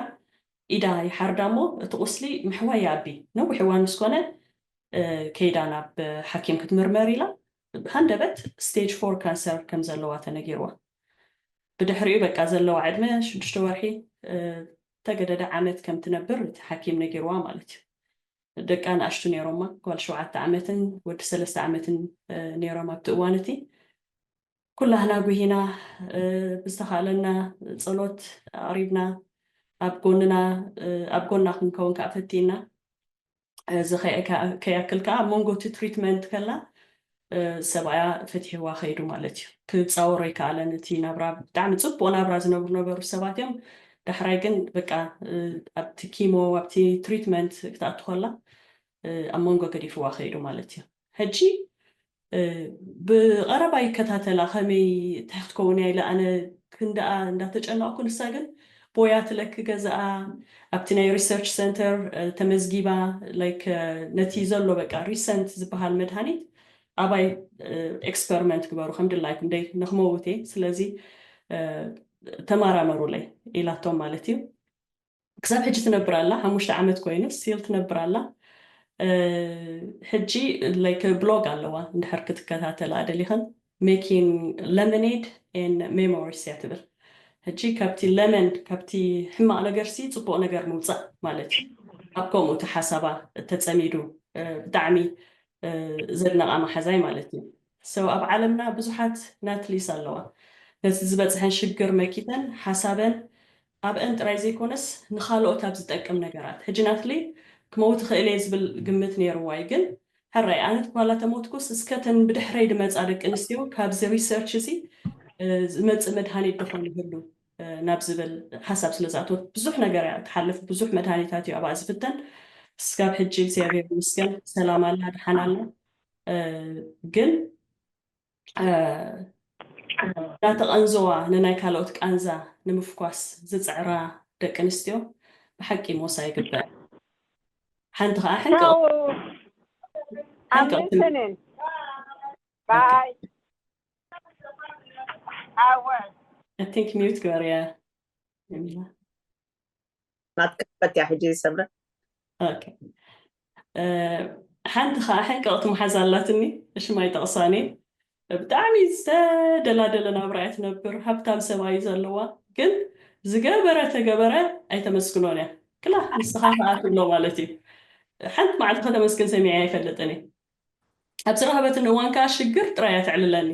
ኢዳ ይሓርዳ እሞ እቲ ቁስሊ ምሕዋይ ይኣቢ። ነዊሕ እዋን ምስ ኮነ ከይዳ ናብ ሓኪም ክትምርመር ኢላ ሃንደበት ስቴጅ ፎር ካንሰር ከም ዘለዋ ተነጊርዋ። ብድሕሪኡ በቃ ዘለዋ ዕድመ ሽዱሽተ ወርሒ ተገደደ ዓመት ከም ትነብር እቲ ሓኪም ነጊርዋ ማለት እዩ። ደቃ ንኣሽቱ ነይሮማ፣ ጓል ሸውዓተ ዓመትን ወዲ ሰለስተ ዓመትን ነይሮም ኣብቲ እዋን እቲ። ኩላህና ጉሂና ብዝተኻእለና ጸሎት ኣቕሪብና ኣብ ጎንና ኣብ ጎና ክንከውን ከዓ ፈቲና። እዚ ከይኣክል ከዓ ኣብ መንጎ እቲ ትሪትመንት ከላ ሰብኣያ ፈቲሕዋ ከይዱ ማለት እዩ። ክፃወሮ ኣይከኣለን። እቲ ናብራ ብጣዕሚ ፅቡቅ ናብራ ዝነብሩ ነበሩ ሰባት እዮም። ዳሕራይ ግን በቃ ኣብቲ ኪሞ ኣብቲ ትሪትመንት ክትኣቱ ከላ ኣብ መንጎ ገዲፍዋ ከይዱ ማለት እዩ። ሕጂ ብቐረባ ይከታተላ ከመይ እንታይ ክትከውን እያ ኢለ ኣነ ክንደኣ እንዳተጨነቕኩ ንሳ ግን ቦያ ትለኪ ገዛኣ ኣብቲ ናይ ሪሰርች ሰንተር ተመዝጊባ ላይክ ነቲ ዘሎ በቃ ሪሰንት ዝበሃል መድሃኒት ኣባይ ኤክስፐሪመንት ግበሩ ከም ድላይኩም ደይ ንክመውት እየ ስለዚ ተመራመሩለይ ኢላቶም ማለት እዩ። ክሳብ ሕጂ ትነብር ኣላ ሓሙሽተ ዓመት ኮይኑ ስቲል ትነብር ኣላ። ሕጂ ላይክ ብሎግ ኣለዋ እንድሕር ክትከታተላ ደሊኽን making lemonade and memories እያ ትብል። ሕጂ ካብቲ ለመን ካብቲ ሕማቕ ነገር ሲ ፅቡቕ ነገር ምውፃእ ማለት እዩ። ኣብ ከምኡ እቲ ሓሳባ ተፀሚዱ ብጣዕሚ ዘድነቓ መሓዛይ ማለት እዩ። So ኣብ ዓለምና ብዙሓት ናትሊስ ኣለዋ። ነቲ ዝበፅሐን ሽግር መኪተን ሓሳበን ኣብአን ጥራይ ዘይኮነስ ንኻልኦት ኣብ ዝጠቅም ነገራት። ሕጂ ናትሊ ክመውት ክእል እየ ዝብል ግምት ነይርዋ እዩ፣ ግን ሕራይ ኣነ ትኳላ ተሞትኩስ እስከ ተን ብድሕረይ ድመፃ ደቂ ኣንስትዮ ካብዚ ሪሰርች እዚ ዝመፅእ መድሃኒት ድኾን ይህሉ ናብ ዝብል ሓሳብ ስለ ዝኣተወት ብዙሕ ነገር እያ ትሓልፍ፣ ብዙሕ መድሃኒታት እዩ ኣብኣ ዝፍተን። እስካብ ሕጂ እግዚኣብሔር ይመስገን ሰላም ኣላ፣ ድሓን ኣላ። ግን እናተቐንዘዋ ንናይ ካልኦት ቃንዛ ንምፍኳስ ዝፅዕራ ደቂ ኣንስትዮ ብሓቂ ሞሳ ይግበእ። ሓንቲ ከዓ ሕንቀቕ ሕንቀቕ ትብል። ባይ I think ሚዩት ግበርያ ጀሚላ። ናትካ ፈትያ ሕጂ ሰብረ። ሓንቲ ከዓ ሕንቀቕቲ መሓዛ ኣላትኒ፣ ሽማ ይጠቕሳኒ። ብጣዕሚ ዝተደላደለ ናብራ እያ ትነብር። ሃብታም ሰብኣይ እዩ ዘለዋ፣ ግን ዝገበረ ተገበረ ኣይተመስግኖን እያ። ክላ ንስኻ ከዓ ትብሎ ማለት እዩ። ሓንቲ መዓልቲ ከተመስግን ሰሚዐ ኣይፈልጥን እየ። ኣብ ዝረኸበትኒ እዋን ከዓ ሽግር ጥራይ እያ ተዕልለኒ።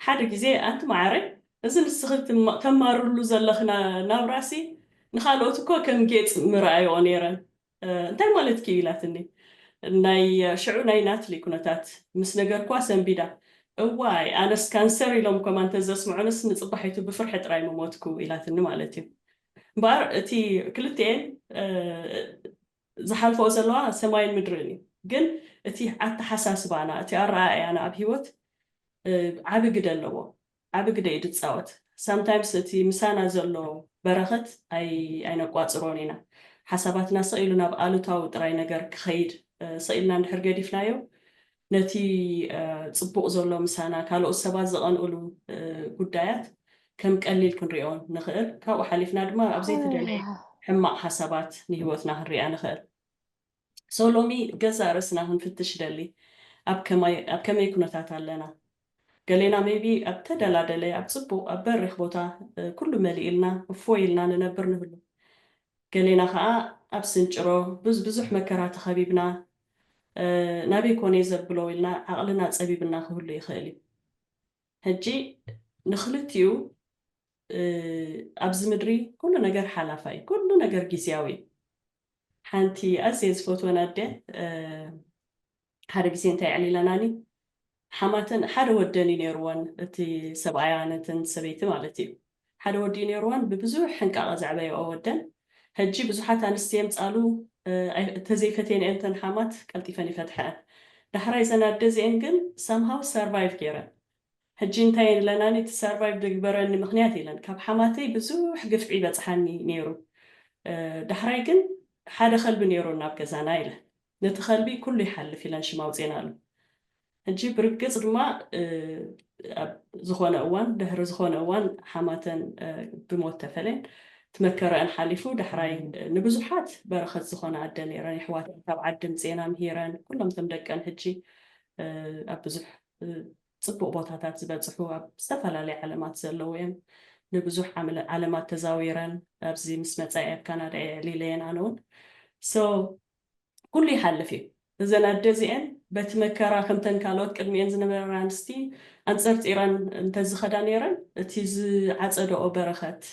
ሓደ ግዜ ኣንቲ መዓረይ፣ እዚ ንስኺ ተማርርሉ ዘለኽና ናብራሲ ንኻልኦት እኮ ከም ጌጽ ምረኣይኦ ነይረን። እንታይ ማለት ክዩ ኢላትኒ። ናይ ሽዑ ናይ ናትሊ ኩነታት ምስ ነገርኳ ሰንቢዳ፣ እዋይ ኣነስ ካንሰር ኢሎም ከማን ተዘስምዑንስ ንጽባሒቱ ብፍርሒ ጥራይ ምሞትኩ ኢላትኒ ማለት እዩ። እምበኣር እቲ ክልቲኤን ዝሓልፈኦ ዘለዋ ሰማይን ምድርን እዩ። ግን እቲ ኣተሓሳስባና፣ እቲ ኣረኣእያና ኣብ ህይወት ዓቢ ግደ ኣለዎ። ዓቢ ግደ እዩ ዝጻወት። ሳምታይምስ እቲ ምሳና ዘሎ በረኸት ኣይነቋጽሮን ኢና። ሓሳባትና ስቕ ኢሉ ናብ ኣሉታዊ ጥራይ ነገር ክኸይድ ስኢልና እንድሕር ገዲፍናዮ፣ ነቲ ጽቡቕ ዘሎ ምሳና ካልኦት ሰባት ዝቐንእሉ ጉዳያት ከም ቀሊል ክንሪኦ ንኽእል። ካብኡ ሓሊፍና ድማ ኣብ ዘይተደለየ ሕማቕ ሓሳባት ንህይወትና ክንሪኣ ንኽእል። ሶ ሎሚ ገዛእ ርእስና ክንፍትሽ ደሊ፣ ኣብ ከመይ ኩነታት ኣለና? ገሌና ሜቢ ኣብ ተደላደለ ኣብ ጽቡቕ ኣብ በሪኽ ቦታ ኩሉ መሊእልና እፎይ ኢልና ንነብር ንህሉ። ገሌና ከዓ ኣብ ስንጭሮ ብዙ ብዙሕ መከራ ተኸቢብና፣ ናበይ ኮነ ዘብሎ ኢልና ዓቕልና ጸቢብና ክህሉ ይኽእል እዩ። ሕጂ ንክልቲኡ ኣብዚ ምድሪ ኩሉ ነገር ሓላፋይ፣ ኩሉ ነገር ግዜያዊ። ሓንቲ ኣዝየ ዝፈትወን ኣደ ሓደ ግዜ እንታይ ኣዕሊለናኒ፣ ሓማተን ሓደ ወደን እዩ ነይርወን፣ እቲ ሰብኣያ ነተን ሰበይቲ ማለት እዩ። ሓደ ወዲ እዩ ነይርወን፣ ብብዙሕ ሕንቃቐ ዘዕበየኦ ወደን። ሕጂ ብዙሓት ኣንስቲ የምጻሉ፣ ተዘይፈትየን እየን እተን ሓማት ቀልጢፈን ይፈትሐን። ዳሕራይ ዘን ኣደ እዚአን ግን ሳምሃው ሰርቫይቭ ገይረን። ሕጂ እንታይ ኢለናኒ፣ እቲ ሰርቫይቭ ዝግበረኒ ምኽንያት ኢለን፣ ካብ ሓማተይ ብዙሕ ግፍዒ ይበፅሓኒ ነይሩ። ዳሕራይ ግን ሓደ ከልቢ ነይሩ ናብ ገዛና ኢለን። ነቲ ከልቢ ኩሉ ይሓልፍ ኢለን ሽም ኣውፅኤናሉ። ሕጂ ብርግፅ ድማ ኣብ ዝኾነ እዋን፣ ድሕሪ ዝኾነ እዋን ሓማተን ብሞት ተፈለየን። እቲ መከረአን ሓሊፉ ዳሕራይ ንብዙሓት በረኸት ዝኾነ ኣደ ነይረን። የሕዋት ካብ ዓዲ ምፅኤና ምሂረን፣ ኩሎም እቶም ደቀን ሕጂ ኣብ ብዙሕ ፅቡቕ ቦታታት ዝበፅሑ ኣብ ዝተፈላለዩ ዓለማት ዘለዉ እዮም። ንብዙሕ ዓለማት ተዛዊረን ኣብዚ ምስ መፃኢ ኣብ ካናዳ እየ ዕሊለየን ኣነ እውን። ሶ ኩሉ ይሓልፍ እዩ። እዘን ኣደ እዚአን በቲ መከራ ከምተን ካልኦት ቅድሚአን ዝነበራ ኣንስቲ ኣንፀርፂረን እንተዝኸዳ ነይረን እቲ ዝዓፀደኦ በረኸት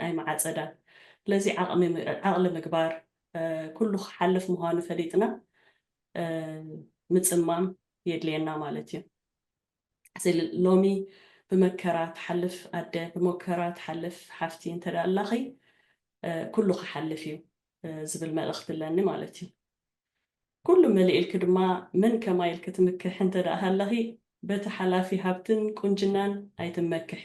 ኣይምዓፀዳን። ስለዚ ዓቕሊ ምግባር፣ ኩሉ ክሓልፍ ምዃኑ ፈሊጥና ምፅማም የድልየና ማለት እዩ። ሎሚ ብመከራ ትሓልፍ ኣደ፣ ብመከራ ትሓልፍ ሓፍቲ እንተ ደኣ ኣላኺ፣ ኩሉ ክሓልፍ እዩ ዝብል መልእኽቲ ኣለኒ ማለት እዩ። ኩሉ መሊእልኪ ድማ መን ከማይ ኢልኪ ትምክሒ እንተ ደኣ ሃለኺ፣ በቲ ሓላፊ ሃብትን ቁንጅናን ኣይትመክሒ።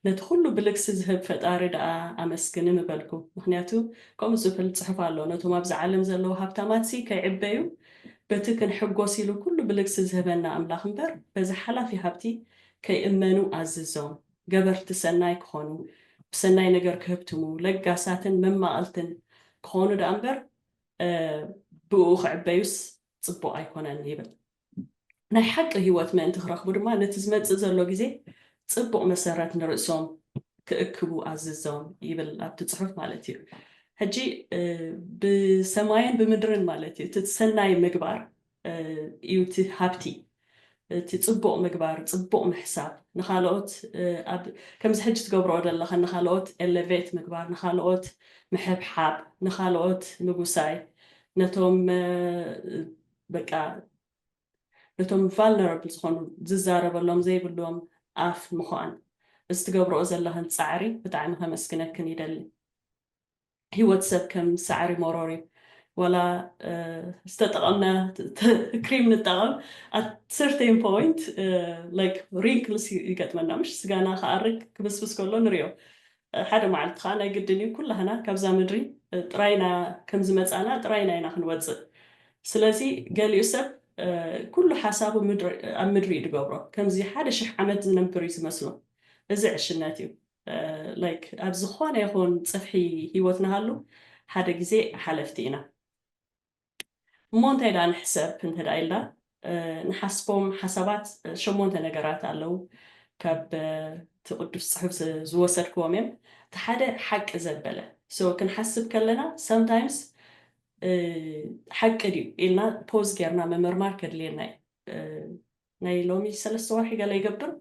ነቲ ኩሉ ብልግሲ ዝህብ ፈጣሪ ደኣ ኣመስግኒ ምበልኩ። ምኽንያቱ ከምኡ ዝብል ጽሑፍ ኣሎ፣ ነቶም ኣብዚ ዓለም ዘለዉ ሃብታማትሲ ከይዕበዩ በቲ ክንሕጎስ ኢሉ ኩሉ ብልግሲ ዝህበና ኣምላኽ እምበር በዚ ሓላፊ ሃብቲ ከይእመኑ ኣዝዞም። ገበርቲ ሰናይ ክኾኑ፣ ብሰናይ ነገር ክህብትሙ፣ ለጋሳትን መማቐልትን ክኾኑ ደኣ እምበር ብኡ ክዕበዩስ ጽቡቕ ኣይኮነን ይብል። ናይ ሓቂ ህይወት ምእንቲ ክረኽቡ ድማ ነቲ ዝመጽእ ዘሎ ግዜ ጽቡቕ መሰረት ንርእሶም ክእክቡ ኣዝዞም ይብል ኣብቲ ጽሑፍ ማለት እዩ። ሕጂ ብሰማይን ብምድርን ማለት እዩ እቲ ሰናይ ምግባር እዩ እቲ ሃብቲ። እቲ ጽቡቕ ምግባር፣ ጽቡቕ ምሕሳብ፣ ንኻልኦት ከምዚ ሕጂ ትገብርኦ ዘለኸ ንኻልኦት ኤሌቬት ምግባር፣ ንኻልኦት ምሕብሓብ፣ ንኻልኦት ምጉሳይ፣ ነቶም በቃ ነቶም ቫልነረብል ዝኾኑ ዝዛረበሎም ዘይብሎም ኣፍ ምዃን፣ እዚ ትገብርኦ ዘለኽን ጻዕሪ ብጣዕሚ ከመስግነክን ይደሊ። ህይወት ሰብ ከም ሳዕሪ መሮር እዩ። ዋላ ዝተጠቐምና ክሪም ንጠቐም፣ at certain point like wrinkles ይገጥመና፣ ምሽ ስጋና ክኣርግ ክብስብስ ከሎ ንሪኦ። ሓደ መዓልቲ ከዓ ናይ ግድን እዩ፣ ኩላህና ካብዛ ምድሪ ጥራይና ከም ዝመፃና ጥራይና ኢና ክንወፅእ። ስለዚ ገሊኡ ሰብ ኩሉ ሓሳቡ ኣብ ምድሪ እዩ ዝገብሮ። ከምዚ ሓደ ሽሕ ዓመት ዝነብር እዩ ዝመስሎ። እዚ ዕሽነት እዩ። ላይክ ኣብ ዝኾነ ይኹን ፅፍሒ ህይወት ንሃሉ ሓደ ግዜ ሓለፍቲ ኢና። እሞ እንታይ ደኣ ንሕሰብ እንተ ደኣ ኢልና ንሓስቦም ሓሳባት ሸሞንተ ነገራት ኣለዉ። ካብ እቲ ቅዱስ ፅሑፍ ዝወሰድክዎም እዮም። እቲ ሓደ ሓቂ ዘበለ። ሶ ክንሓስብ ከለና sometimes ሓቂ ድዩ ኢልና ፖዝ ጌርና ምምርማር ከድልየና እዩ። ናይ ሎሚ ሰለስተ ወርሒ ገለ ይገብር፣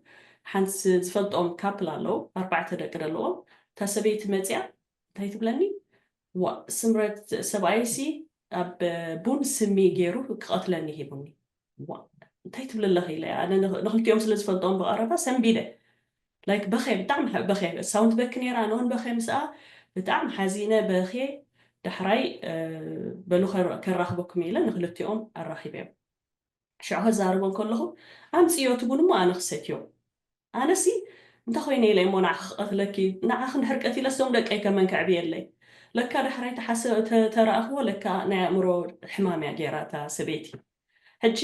ሓንቲ ዝፈልጦም ካፕል ኣለዉ፣ ኣርባዕተ ደቂ ዘለዎም። እታ ሰበይቲ መፂኣ እንታይ ትብለኒ፣ ዋ ስምረት፣ ሰብኣይሲ ኣብ ቡን ስሚ ገይሩ ክቐትለኒ ሂቡኒ። ዋ እንታይ ትብሊ ኣለኺ ኢለ ኣነ ንኽልቲኦም ስለ ዝፈልጦም ብቐረባ ሰንቢደ። ላይክ በኸ ብጣዕሚ በኸ ሳውንት በኪ ነይራ፣ ኣነ እውን በኸ ምስኣ ብጣዕሚ ሓዚነ በኸ። ዳሕራይ በሉ ከራኽበኩም ኢለ ንክልቲኦም ኣራኺበዮም። ሽዑ ከዛርቦም ከለኹ ኣምፅዮ ትቡን እሞ ኣነ ክሰትዮ። ኣነሲ እንተ ኮይነ ኢለ እሞ ንዓኺ ክቐትለኪ፣ ንዓኺ እንድሕር ቀቲለ እሶም ደቀይ ከመን ከዕብየለይ። ለካ ዳሕራይ ተሓሰ- ተ- ተረኣኽዎ ለካ ናይ ኣእምሮ ሕማም እያ ገይራ እታ ሰበይቲ። ሕጂ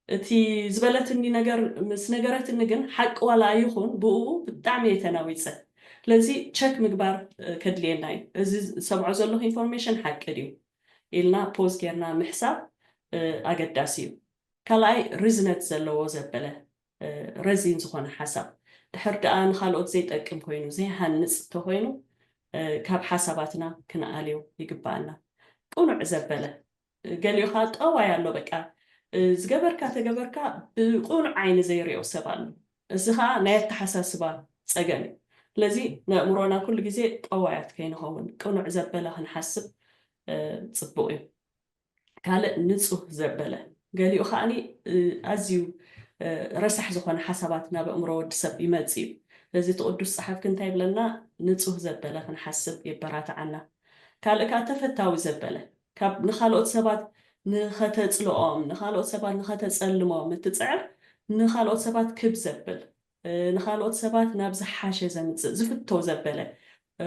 እቲ ዝበለትኒ ነገር ምስ ነገረትኒ ግን ሓቂ ዋላ ይኹን ብኡ ብጣዕሚ እየ ተናዊፀ። ስለዚ ቸክ ምግባር እ፣ ከድልየና እዩ። እዚ ዝሰምዖ ዘለኹ ኢንፎርሜሽን ሓቂ ድዩ ኢልና ፖዝ ጌርና ምሕሳብ እ፣ ኣገዳሲ እዩ። ካልኣይ ርዝነት ዘለዎ ዘበለ እ፣ ረዚን ዝኾነ ሓሳብ ድሕር ደኣ ንኻልኦት ዘይጠቅም ኮይኑ ዘይሃንፅ እንተኮይኑ እ፣ ካብ ሓሳባትና ክንኣልዮ ይግባኣና። ቅኑዕ ዘበለ ገሊኡ ከዓ ጠዋይ ኣሎ በቃ እ፣ ዝገበርካ ተገበርካ ብቅኑዕ ዓይኒ ዘይሪኦ ሰብ ኣሎ። እዚ ከዓ ናይ ኣተሓሳስባ ፀገም እዩ። ስለዚ ንእምሮና ኩሉ ግዜ ጠዋያት ከይንኸውን ቅኑዕ ዘበለ ክንሓስብ እ፣ ፅቡቅ እዩ። ካልእ ንፁህ ዘበለ ገሊኡ ከዓኒ እ፣ ኣዝዩ እ፣ ረሳሕ ዝኾነ ሓሳባት ናብ ኣእምሮ ወዲ ሰብ ይመፅእ እዩ። ስለዚ እቲ ቅዱስ ፀሓፍኪ እንታይ ይብለና? ንፁህ ዘበለ ክንሓስብ የበራትዓና። ካልእ ከዓ ተፈታዊ ዘበለ ካብ ንኻልኦት ሰባት ንኸተፅልኦም ንኻልኦት ሰባት ንኸተፀልሞም እትፅዕር ንኻልኦት ሰባት ክብ ዘብል እ፣ ንኻልኦት ሰባት ናብ ዝሓሸ ዘምፅእ ዝፍቶ ዘበለ እ፣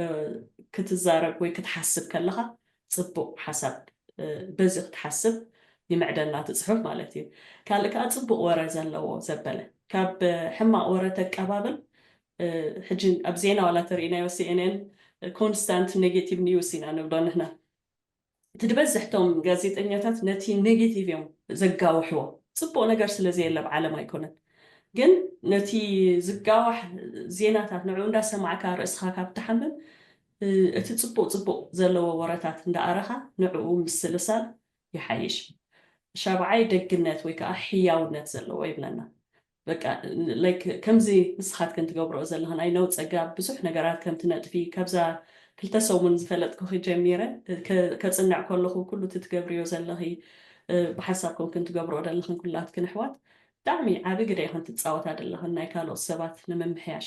ክትዛረብ ወይ ክትሓስብ ከለኻ ፅቡቕ ሓሳብ እ፣ በዚ ክትሓስብ ይምዕደና እቲ ፅሑፍ ማለት እዩ። ካልእ ከዓ ፅቡቕ ወረ ዘለዎ ዘበለ ካብ ሕማቕ ወረ ተቀባብል እ፣ ሕጂ ኣብ ዜና ዋላ ተርእናዮ ሲኤንኤን ኮንስታንት ኔጌቲቭ ኒውስ ኢና ንብሎ ንሕና። እቲ ዝበዝሕቶም ጋዜጠኛታት ነቲ ኔጌቲቭ እዮም ዘጋውሕዎ። ፅቡቕ ነገር ስለ ዘየለ ኣብ ዓለም ኣይኮነን። ግን ነቲ ዝጋዋሕ ዜናታት ንዕኡ እንዳሰማዕካ ርእስኻ ካብ ትሓምም እ፣ እቲ ፅቡቕ ፅቡቕ ዘለዎ ወረታት እንዳኣረኻ ንዕኡ ምስልሳል ይሓይሽ። ሻብዓይ ደግነት ወይ ከዓ ሕያውነት ዘለዎ ይብለና። በቃ ላይክ ከምዚ ንስኻትክን ትገብረኦ ዘለኽን ኣይነው ፀጋ ብዙሕ ነገራት ከም ትነጥፊ ካብዛ ክልተ ሰሙን ዝፈለጥኩኺ ጀሚረ ከ- ከፅንዕ ከለኹ ኩሉ እቲ ትገብርዮ ዘለኺ እ፣ ብሓሳብ ኮንክን ትገብረኦ ዘለኽን ኩላትክን ኣሕዋት ብጣዕሚ ዓቢ ግደ ኢኽን ትፃወታ ዘለኽን ናይ ካልኦት ሰባት ንምምሕያሽ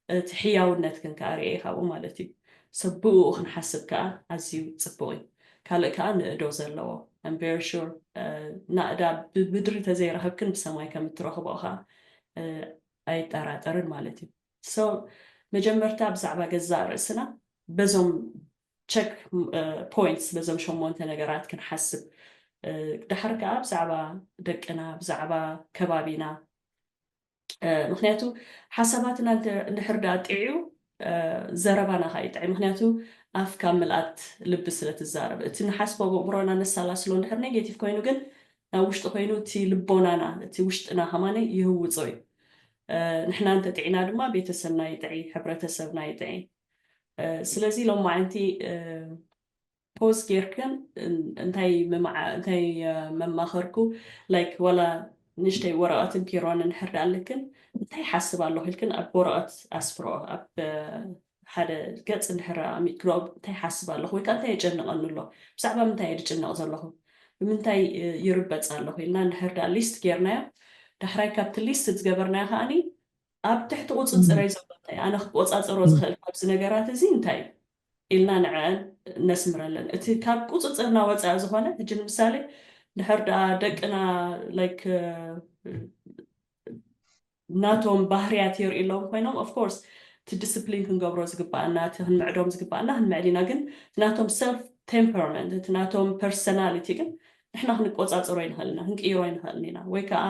እቲ ሕያውነትክን ከዓ ርኤ ካብኡ ማለት እዩ ሰብ ብኡ ክንሓስብ ከዓ ኣዝዩ ፅቡቅ እዩ ካልእ ከዓ ንእዶ ዘለዎ I'm very sure ናእዳ ብብድሪ ተዘይረኸብክን ብሰማይ ከም እትረኽቦ ከዓ ኣይጠራጠርን ማለት እዩ so መጀመርታ ብዛዕባ ገዛእ ርእስና በዞም ቸክ ፖይንትስ በዞም ሸሞንተ ነገራት ክንሓስብ ዳሕር ከዓ ብዛዕባ ደቅና ብዛዕባ ከባቢና ምክንያቱ ሓሳባትና እንድሕር ዳኣ ጥዕዩ ዘረባና ከዓ ይጥዕይ ምክንያቱ ኣፍ ካብ ምልኣት ልቢ ስለ ትዛረብ እቲ ንሓስቦ ብእምሮና ነሳላስሎ እንድሕር ኔጌቲቭ ኮይኑ ግን ናብ ውሽጢ ኮይኑ እቲ ልቦናና እቲ ውሽጥና ከማነ ይህውፆ እዩ ንሕና እንተጥዕና ድማ ቤተሰብና ይጥዕይ ሕብረተሰብና ይጥዕይ ስለዚ ሎማዓንቲ ፖዝ ጌርክን እንታይ ምምዓ እንታይ መማኸርኩ like ወላ ንሽተይ ወረቐትን ፒሮን እንድሕር ዳኣ ኣለክን እንታይ ሓስብ ኣለኹ ኢልክን ኣብ ወረቐት ኣስፍሮ ኣብ ሓደ ገፅ እንድሕር ኣሚጥክሎ እንታይ ሓስብ ኣለኹ ወይ ከዓ እንታይ የጨንቐኒ ኣሎ ብዛዕባ ምንታይ እየ ዝጭነቕ ዘለኹ ብምንታይ ይርበፅ ኣለኹ ኢልና እንድሕር ዳኣ ሊስት ጌርናዮ ዳሕራይ ካብቲ ሊስት ዝገበርናዮ ከዓኒ ኣብ ትሕቲ ቁፅፅረይ ዘሎ እንታይ ኣነ ክቆፃፀሮ ዝኽእል ካብዚ ነገራት እዚ እንታይ እዩ ኢልና ንዐን ነስምረለን እቲ ካብ ቁፅፅርና ወፃኢ ዝኾነ ሕጂ ንምሳሌ ድሕር ደኣ ደቅና like ናቶም ባህርያት የርእለዎም ኮይኖም of course እቲ ዲስፕሊን ክንገብሮ ዝግባኣና እቲ ክንምዕዶም ዝግባኣና ክንምዕድ ኢና ግን ናቶም self temperament እቲ ናቶም personality ግን ንሕና ክንቆፃፀሮ ይንኽእል ኢና ክንቅይሮ ይንኽእል ኢና ወይ ከዓ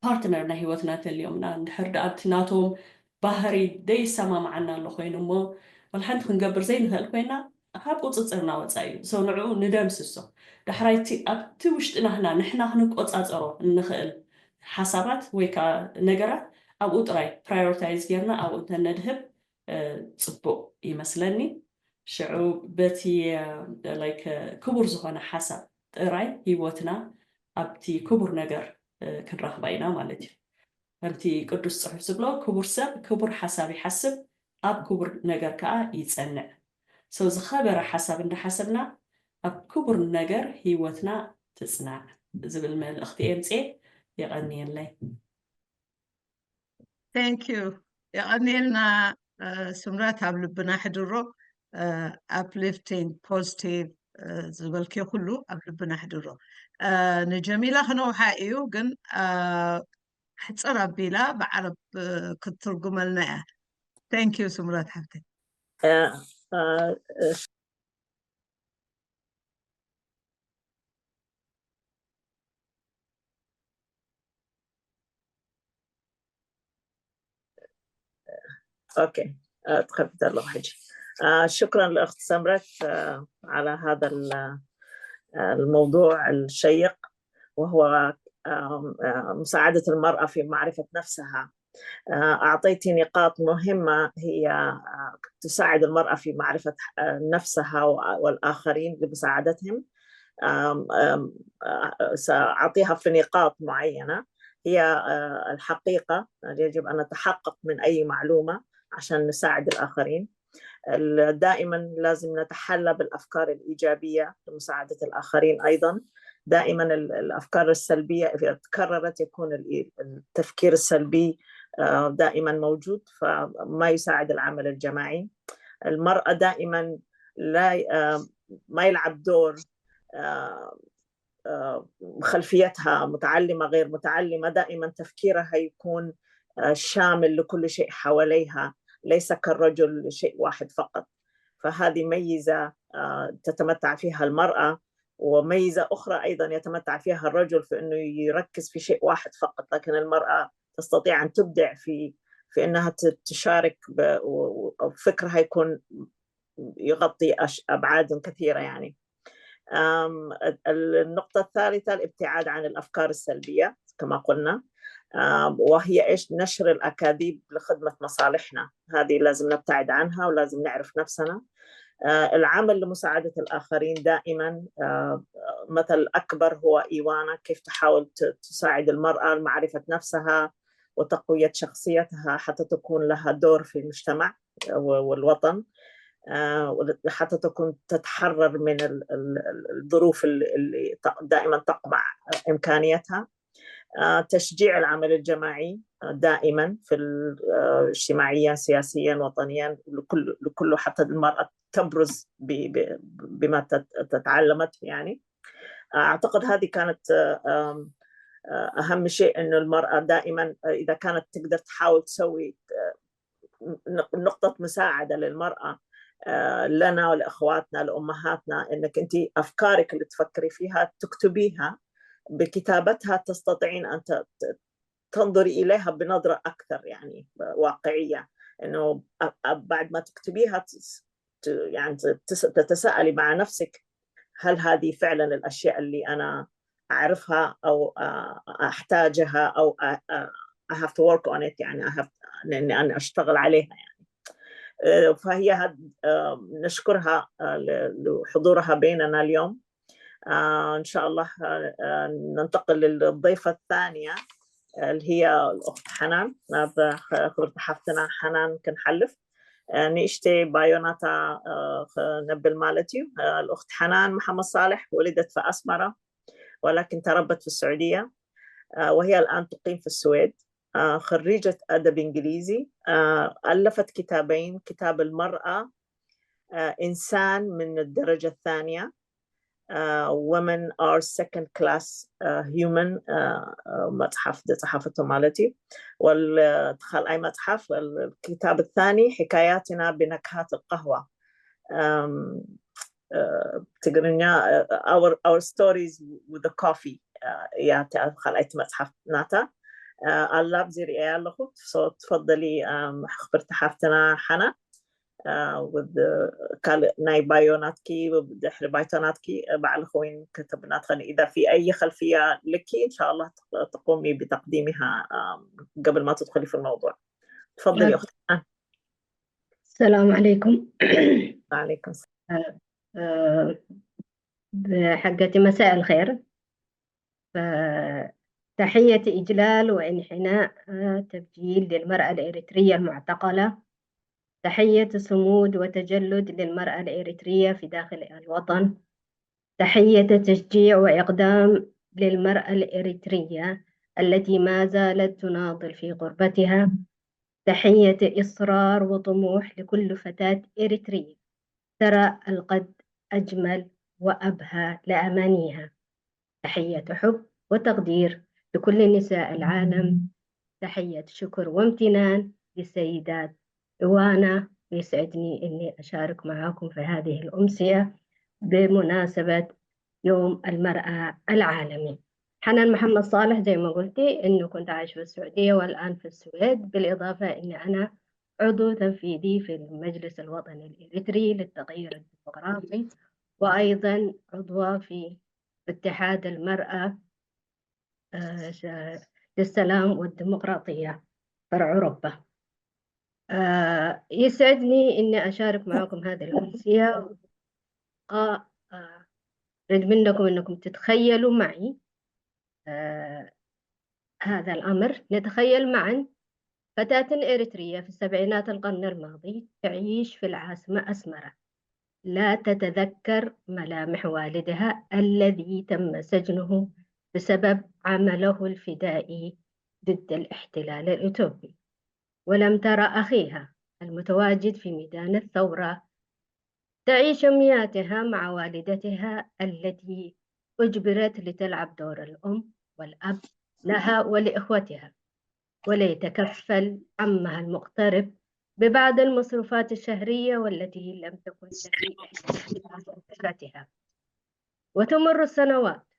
ፓርትነር ናይ ሂወትና ተልዮምና እንድሕር ደኣ ኣብቲ ናቶም ባህሪ ደይሰማማዓና ኣሎ ኮይኑ እሞ ወላ ሓንቲ ክንገብር ዘይንኽእል ኮይና ካብ ቁፅፅርና ወፃኢ እዩ so ንዕኡ ንደምስሶ ዳሕራይ እቲ ኣብቲ ውሽጥና ህና ንሕና ክንቆፃፀሮ እንኽእል ሓሳባት ወይ ከዓ ነገራት ኣብኡ ጥራይ ፕራዮሪታይዝ ጌርና ኣብኡ እንተነድህብ ፅቡቅ ይመስለኒ ሽዑ በቲ like ክቡር ዝኾነ ሓሳብ ጥራይ ሂወትና ኣብቲ ክቡር ነገር ክንረኽባ ኢና ማለት እዩ። ከምቲ ቅዱስ ጽሑፍ ዝብሎ ክቡር ሰብ ክቡር ሓሳብ ይሓስብ፣ ኣብ ክቡር ነገር ከኣ ይጸንዕ። So ዝኸበረ ሓሳብ እንዳሓሰብና ኣብ ክቡር ነገር ሂወትና ትጽናዕ ዝብል መልእኽቲ እየ ኣምጽኤ። የቐንየለይ። Thank you የቐንየልና ስምረት ኣብ ልብና ሕድሮ uplifting positive ዝበልኪ ኩሉ ኣብ ልብና ሕድሮ ንጀሚላ ክነውሓ እዩ ግን ሕፅር ኣቢላ ብዓረብ ክትትርጉመልና እያ Thank you ስምረት ሓብተይ آه، اوكي. آه، تخبت الله حجي. آه، شكرا لأخت سمرة، آه، على هذا ال- آه، الموضوع الشيق، وهو آم، آه، مساعدة المرأة في معرفة نفسها. آه، أعطيتي نقاط مهمة، هي آه، تساعد المرأة في معرفة آه، نفسها و- والآخرين لمساعدتهم. آم، آم، آه، سأعطيها في نقاط معينة. هي آه، الحقيقة، يجب أن نتحقق من أي معلومة عشان نساعد الآخرين. دائما لازم نتحلى بالأفكار الإيجابية لمساعدة الآخرين أيضا. دائما الأفكار السلبية إذا تكررت يكون التفكير السلبي دائما موجود، فما يساعد العمل الجماعي. المرأة دائما لا ما يلعب دور خلفيتها متعلمة غير متعلمة، دائما تفكيرها يكون شامل لكل شيء حواليها، ليس كالرجل شيء واحد فقط. فهذه ميزة تتمتع فيها المرأة. وميزة أخرى أيضا يتمتع فيها الرجل في أنه يركز في شيء واحد فقط، لكن المرأة تستطيع أن تبدع في في أنها تشارك، وفكرها يكون يغطي أبعاد كثيرة يعني. النقطة الثالثة الابتعاد عن الأفكار السلبية كما قلنا، وهي إيش؟ نشر الأكاذيب لخدمة مصالحنا. هذه لازم نبتعد عنها ولازم نعرف نفسنا. العمل لمساعدة الآخرين دائما. مثل أكبر هو إيوانا، كيف تحاول تساعد المرأة لمعرفة نفسها وتقوية شخصيتها حتى تكون لها دور في المجتمع والوطن، حتى تكون تتحرر من الظروف اللي دائما تقمع إمكانيتها. تشجيع العمل الجماعي دائما في الاجتماعيا، سياسيا، وطنيا، لكل لكله، حتى المرأة تبرز بما تتعلمت يعني. أعتقد هذه كانت أهم شيء، إنه المرأة دائما إذا كانت تقدر تحاول تسوي نقطة مساعدة للمرأة لنا ولأخواتنا لأمهاتنا، إنك أنت أفكارك اللي تفكري فيها تكتبيها. بكتابتها تستطيعين أن تنظري إليها بنظرة أكثر يعني واقعية، إنه بعد ما تكتبيها يعني تتساءلي مع نفسك: هل هذه فعلا الأشياء اللي أنا أعرفها أو أحتاجها أو I have to work on it، يعني I have إني أنا أشتغل عليها يعني. فهي هد... نشكرها لحضورها بيننا اليوم. إن شاء الله ننتقل للضيفة الثانية اللي هي الأخت حنان. خبرت حفتنا حنان كنحلف نشتي بايوناتا نبل مالتي. الأخت حنان محمد صالح ولدت في أسمرة ولكن تربت في السعودية، وهي الآن تقيم في السويد. خريجة أدب إنجليزي. ألفت كتابين: كتاب المرأة إنسان من الدرجة الثانية، Women are second class human መፅሓፍ ዝፀሓፈቶ ማለት እዩ። والخالقاي متحف الكتاب الثاني حكاياتنا بنكهات القهوة. ትግርኛ our our stories with the coffee እያ ካልኣይቲ መፅሓፍ ናታ። ኣላ ኣብዚ ርእያ ኣለኹ። ትፈضሊ ክብርቲ ሓፍትና ሓና ካልእ ናይ ባዮ ናትኪ ድሕሪ ባይቶ ናትኪ ባዕልኺ ወይን ከተብና ትኸኒ إذا في أي خلفية لك إن شاء الله تقومي بتقديمها قبل ما تدخلي في الموضوع. تفضلي أختي. السلام عليكم. وعليكم السلام. بحقتي مساء الخير. فتحية إجلال وانحناء تبجيل للمرأة الإريترية المعتقلة. تحية صمود وتجلد للمرأة الإريترية في داخل الوطن. تحية تشجيع وإقدام للمرأة الإريترية التي ما زالت تناضل في غربتها. تحية إصرار وطموح لكل فتاة إريترية ترى القد أجمل وأبهى لأمانيها. تحية حب وتقدير لكل نساء العالم. تحية شكر وامتنان للسيدات إوانا يسعدني إني أشارك معاكم في هذه الأمسية بمناسبة يوم المرأة العالمي. حنان محمد صالح، زي ما قلتي، إنه كنت عايش في السعودية والآن في السويد، بالإضافة إني أنا عضو تنفيذي في المجلس الوطني الإريتري للتغيير الديمقراطي، وأيضًا عضوة في اتحاد المرأة، آه، ش- للسلام والديمقراطية فرع أوروبا. آه، يسعدني إني أشارك معكم هذه الأمسية. آه، آه، أريد منكم إنكم تتخيلوا معي، آه، هذا الأمر. نتخيل معا فتاة إريترية في سبعينات القرن الماضي تعيش في العاصمة أسمرة، لا تتذكر ملامح والدها الذي تم سجنه بسبب عمله الفدائي ضد الاحتلال الإثيوبي، ولم ترى أخيها المتواجد في ميدان الثورة تعيش يومياتها مع والدتها التي أجبرت لتلعب دور الأم والأب لها ولإخوتها، وليتكفل عمها المغترب ببعض المصروفات الشهرية والتي لم تكن تفي أسرتها، وتمر السنوات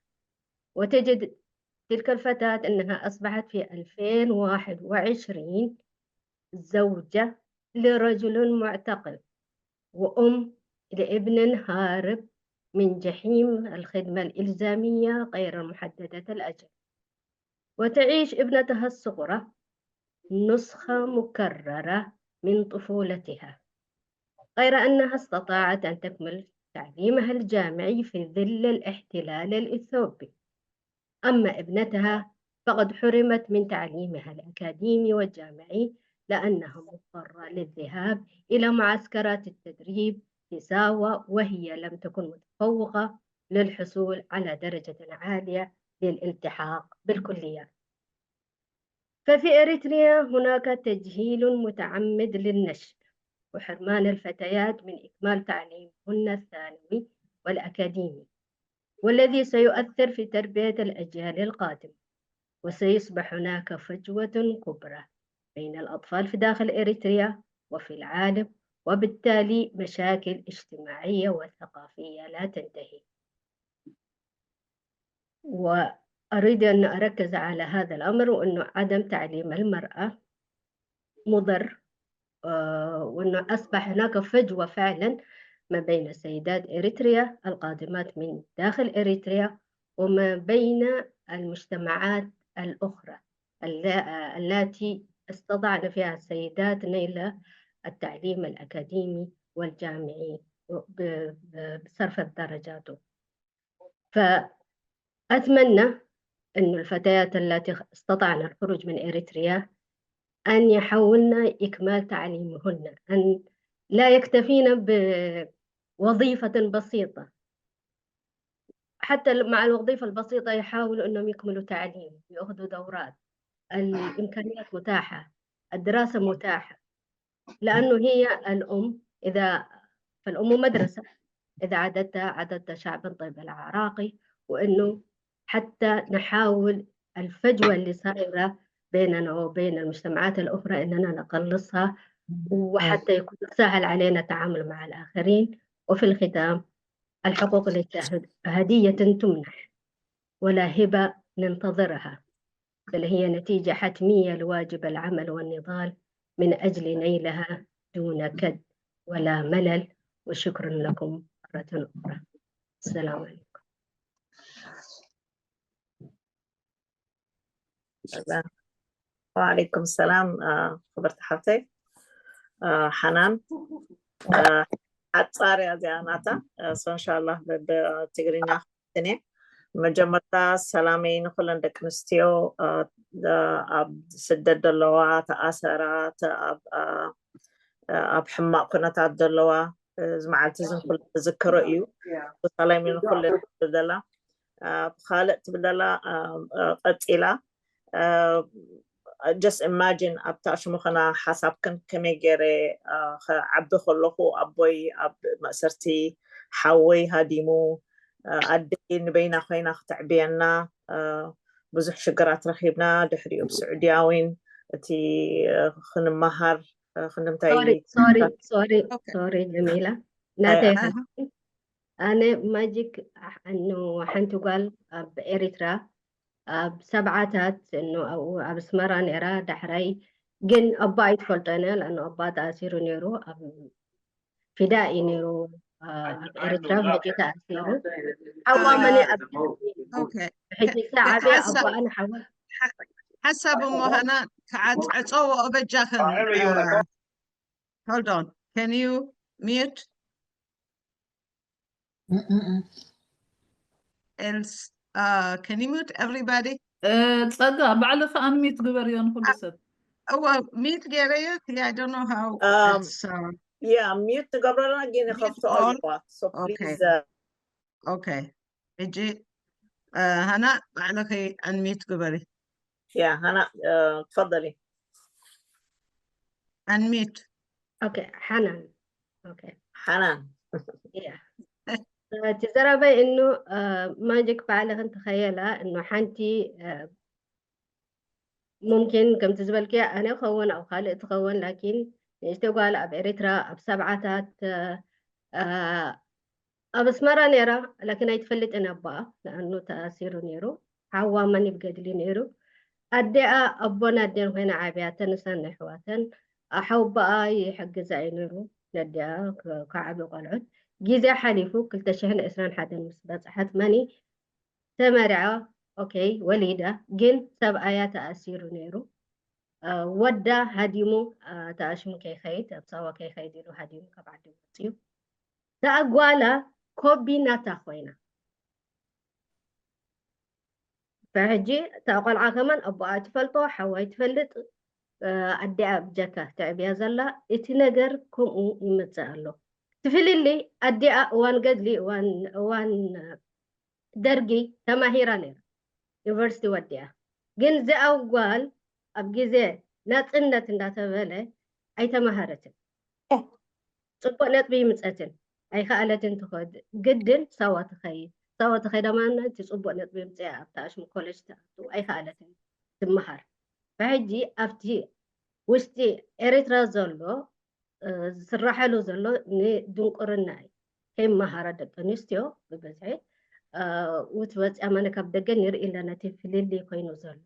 وتجد تلك الفتاة أنها أصبحت في ألفين وواحد وعشرين زوجة لرجل معتقل، وأم لابن هارب من جحيم الخدمة الإلزامية غير محددة الأجل. وتعيش ابنتها الصغرى نسخة مكررة من طفولتها، غير أنها استطاعت أن تكمل تعليمها الجامعي في ظل الاحتلال الإثيوبي. أما ابنتها فقد حرمت من تعليمها الأكاديمي والجامعي لأنها مضطرة للذهاب إلى معسكرات التدريب في ساوا، وهي لم تكن متفوقة للحصول على درجة عالية للالتحاق بالكليات. ففي إريتريا هناك تجهيل متعمد للنشء وحرمان الفتيات من إكمال تعليمهن الثانوي والأكاديمي، والذي سيؤثر في تربية الأجيال القادمة، وسيصبح هناك فجوة كبرى بين الأطفال في داخل إريتريا وفي العالم، وبالتالي مشاكل اجتماعية وثقافية لا تنتهي. وأريد أن أركز على هذا الأمر، وأنه عدم تعليم المرأة مضر، آه، وأنه أصبح هناك فجوة فعلًا ما بين سيدات إريتريا القادمات من داخل إريتريا وما بين المجتمعات الأخرى الل- اللاتي استطعن فيها السيدات نيل التعليم الأكاديمي والجامعي ب- ب- بصرف درجاته. فأتمنى أن الفتيات التي استطعن الخروج من إريتريا أن يحاولن إكمال تعليمهن، أن لا يكتفين بوظيفة بسيطة، حتى مع الوظيفة البسيطة يحاولوا أنهم يكملوا تعليم، يأخذوا دورات، الإمكانيات متاحة، الدراسة متاحة، لأنه هي الأم، إذا فالأم مدرسة، إذا عددتها عددت شعبا طيب العراقي، وأنه حتى نحاول الفجوة اللي صايرة بيننا وبين المجتمعات الأخرى إننا نقلصها، وحتى يكون سهل علينا التعامل مع الآخرين. وفي الختام، الحقوق الاتحادية تمنح، ولا هبة ننتظرها، بل هي نتيجة حتمية لواجب العمل والنضال من أجل نيلها دون كد ولا ملل. وشكرا لكم مرة أخرى. السلام عليكم. وعليكم السلام. خبرت حالتي. حنان. ሓጻር እያ እዚኣ ናታ። So እንሻላ ብትግርኛ ክትኔ። መጀመርታ ሰላመይ ንኩለን ደቂ ኣንስትዮ ኣብ ስደት ዘለዋ፣ ተኣሰራ፣ ኣብ ሕማቕ ኩነታት ዘለዋ፣ እዚ መዓልቲ እዚ ንኩሉ ዝዝክሮ እዩ። ሰላም ንኩሉ ዘላ። ብካልእ ትብል ዘላ ቀፂላ፣ just imagine ኣብታ ሽሙ ከና ሓሳብክን ከመይ ገይረ ክዓቢ ከለኹ ኣቦይ ኣብ ማእሰርቲ፣ ሓወይ ሃዲሙ፣ ኣደይ ንበይና ኮይና ክተዕብየና፣ ብዙሕ ሽግራት ረኺብና። ድሕሪኡ ብስዑድያዊን እቲ ክንመሃር ክንደምታይ sorry sorry sorry Okay. sorry ጀሚላ ናተይ ኣይ፣ ሓንቲ ኣነ ማጂክ ኖ ሓንቲ ጓል ኣብ ኤሪትራ ኣብ ሰብዓታት ኖ ኣብኡ ኣብ ኣስመራ ነይራ ዳሕራይ ግን ኣባ ኣይትፈልጦ ኢና ለኣኖ ኣባ ተኣሲሩ ነይሩ ኣብ ፊዳ እዩ ነይሩ ኣብ ኤሪትራ ሕጂ ተኣሲሩ ሓዋ መነ ኣብ Okay. ሕጂ ሰዓበ ሓሳብ- ኣቦኣን ሓዋ ሓሳብ እሞ ሃና ክዓጽዕጸዎ በጃኽን hold on, can you mute? Else, uh, can you mute everybody? ጸጋ ባዕልኺ ኣንሚት ግበርዮ ንኩሉ ሰብ እወ ሚት ገይረዮ I don't know how Um, it's, uh, yeah, mute ንገብረልና ግን Mute ከፍትኦ all? ኣለዋ so Okay. please uh, Okay. ሕጂ uh, ሃና ባዕልኺ ኣንሚት ግበሪ። yeah ሃና uh, ትፈضلي ኣንሚት okay ሓናን okay ሓናን yeah እቲ ዘረበይ እኑ ማጂክ ባዕልኽን ተኸየላ እኑ ሓንቲ ሙምኪን ከምቲ ዝበልክያ ኣነ ኸውን ኣብ ካልእ ትኸውን ላኪን ንእሽተ ጓል ኣብ ኤርትራ ኣብ ሰብዓታት ኣብ ኣስመራ ነይራ ላኪን ኣይትፈልጥን ኣቦኣ ንኣኑ ተኣሲሩ ነይሩ ሓዋ መን ይብገድሊ ነይሩ ኣዴኣ ኣቦን ኣዴን ኮይና ዓብያ ተንሳን ናይ ኣሕዋተን ሓውበኣ ይሕግዛ እዩ ነይሩ ነዲኣ ከዓቢ ቆልዑት ግዜ ሓሊፉ ክልተ ሽሕን ዕስራን ሓደን ምስ በፅሐት መኒ ተመርዓ okay ወሊዳ ግን ሰብኣያ ተኣሲሩ ነይሩ ወዳ ሃዲሙ ተኣሽሙ ከይኸይድ ኣብ ሳዋ ከይኸይድ ኢሉ ሃዲሙ ካብ ዓዲ ወፅዩ እታ ጓላ ኮቢ ናታ ኮይና ብሕጂ እታ ቆልዓ ከማን ኣቦኣ ትፈልጦ ሓዋይ ትፈልጥ ኣዲኣ ብጀካ ተዕብያ ዘላ እቲ ነገር ከምኡ ይመፅእ ኣሎ ትፍልሊ ኣዲኣ እዋን ገድሊ እዋን እዋን ደርጊ ተማሂራ ነይራ ዩኒቨርሲቲ ወዲኣ ግን እዚኣ ጓል ኣብ ግዜ ናፅነት እንዳተበለ ኣይተማሃረትን ፅቡቅ ነጥቢ ይምፀትን ኣይከኣለትን ትኸድ ግድን ሳዋ ትኸይድ ሳዋ ትኸይዳ ማለት እቲ ፅቡቅ ነጥቢ ምፅያ ኣብታ ኣሽሙ ኮሌጅ ትኣቱ ኣይከኣለትን ትመሃር ብሕጂ ኣብቲ ውሽጢ ኤሪትራ ዘሎ ዝስራሐሉ ዘሎ ንድንቁርና እዩ ከይመሃራ ደቂ ኣንስትዮ ብብዝሒ ውት ወፅያ ማነ ካብ ደገ ንርኢ ኣለና እቲ ፍልልይ ኮይኑ ዘሎ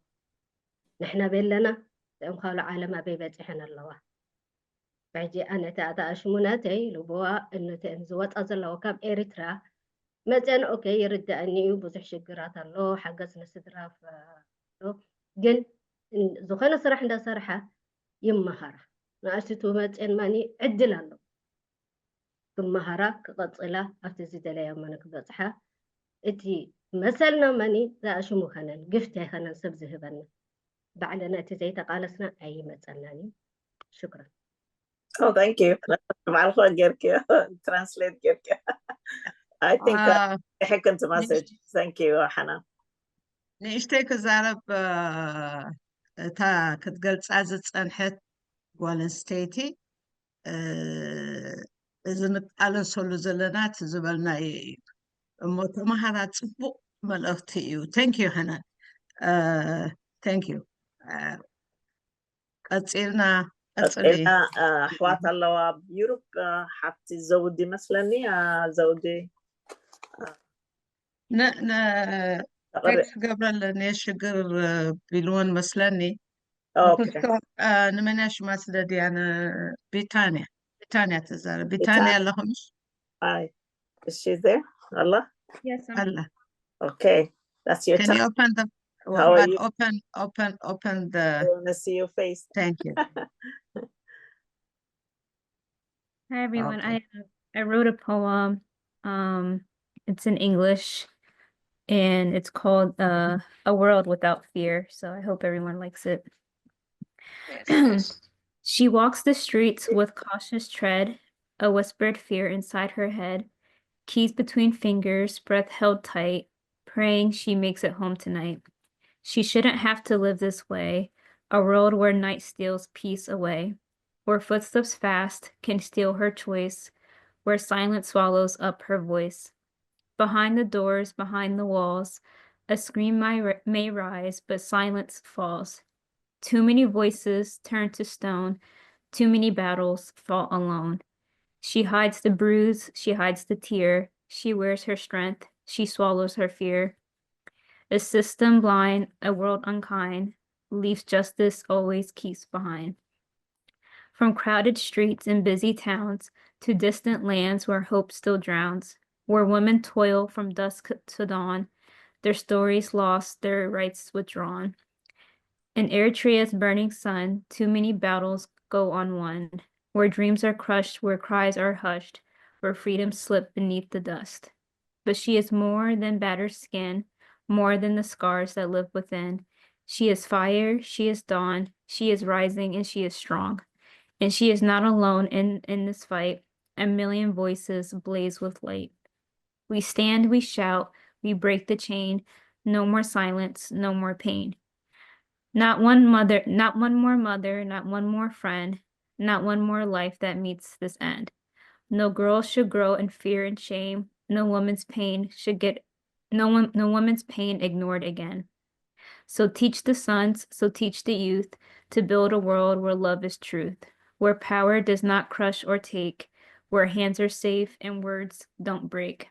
ንሕና ቤለና እም ካልኦ ዓለም ኣበይ በፂሐን ኣለዋ ሕጂ ኣነ ተኣሽሙ ናተይ ልቦዋ እነተን ዝወፃ ዘለዋ ካብ ኤሪትራ መፅአን okay ይርዳእኒ እዩ ብዙሕ ሽግራት ኣሎ ሓገዝ ንስድራ ኣሎ ግን ዝኾነ ስራሕ እንዳሰርሓ ይመሃራ ንኣሽቱ መፅአን ማኒ ዕድል ኣሎ ክመሃራ ክቐፅላ ኣብቲ ዝደለያ ማኒ ክበፅሓ እቲ መሰልና ማኒ ዝኣሽሙ ከነን ግፍት ኣይኸነን ሰብ ዝህበና ባዕልና እቲ ዘይተቃለስና ኣይመፀናን እዩ ሽክረን Oh, thank you. ባዕልኹ ጌርክዮ translate ጌርክዮ I think ሕክንቲ message thank you ሓና ንእሽተይ ክዛረብ እታ ክትገልፃ ዝፀንሐት ጓል ኣንስተይቲ እዚ ንቃለሰሉ ዘለና እቲ ዝበልናዮ እዩ እሞ ተምሃራ ፅቡቅ መልእክቲ እዩ thank you ሓና thank you ቀፂልና ቀፅሊ ቀፂልና ኣሕዋት ኣለዋ ኣብ ዩሩፕ ሓፍቲ ዘውዲ መስለኒ ዘውዲ ቴክስት ገብረለን የሽግር ቢልወን መስለኒ ንመንያ ሽማ ስለ ድያ ንቢታንያ ቢታንያ ትዛረብ ቢታንያ ኣለኹምሽ Is she there? Allah? Yes, I'm Allah. Okay. That's your Can time. You open the How are but you? Open, open, open the. I want to see your face. Thank you. Hi everyone. Okay. I I wrote a poem. Um, it's in English, and it's called uh, "A World Without Fear." So I hope everyone likes it. She walks the streets with cautious tread, a whispered fear inside her head, keys between fingers, breath held tight, praying she makes it home tonight. She shouldn't have to live this way, a world where night steals peace away, where footsteps fast can steal her choice, where silence swallows up her voice. Behind the doors, behind the walls, a scream may, may rise, but silence falls. Too many voices turn to stone, Too many battles fought alone. She hides the bruise, she hides the tear. She wears her strength, she swallows her fear. A system blind, a world unkind, leaves justice always keeps behind. From crowded streets and busy towns to distant lands where hope still drowns, where women toil from dusk to dawn, their stories lost, their rights withdrawn. In Eritrea's burning sun, too many battles go unwon, where dreams are crushed, where cries are hushed, where freedom slipped beneath the dust. But she is more than battered skin, more than the scars that live within. She is fire, she is dawn, she is rising, and she is strong. And she is not alone in, in this fight. A million voices blaze with light. We stand, we shout, we break the chain. No more silence, no more pain. Not one mother, not one more mother, not one more friend, not one more life that meets this end. No girl should grow in fear and shame. No woman's pain should get no one no woman's pain ignored again. So teach the sons, so teach the youth to build a world where love is truth, where power does not crush or take, where hands are safe and words don't break.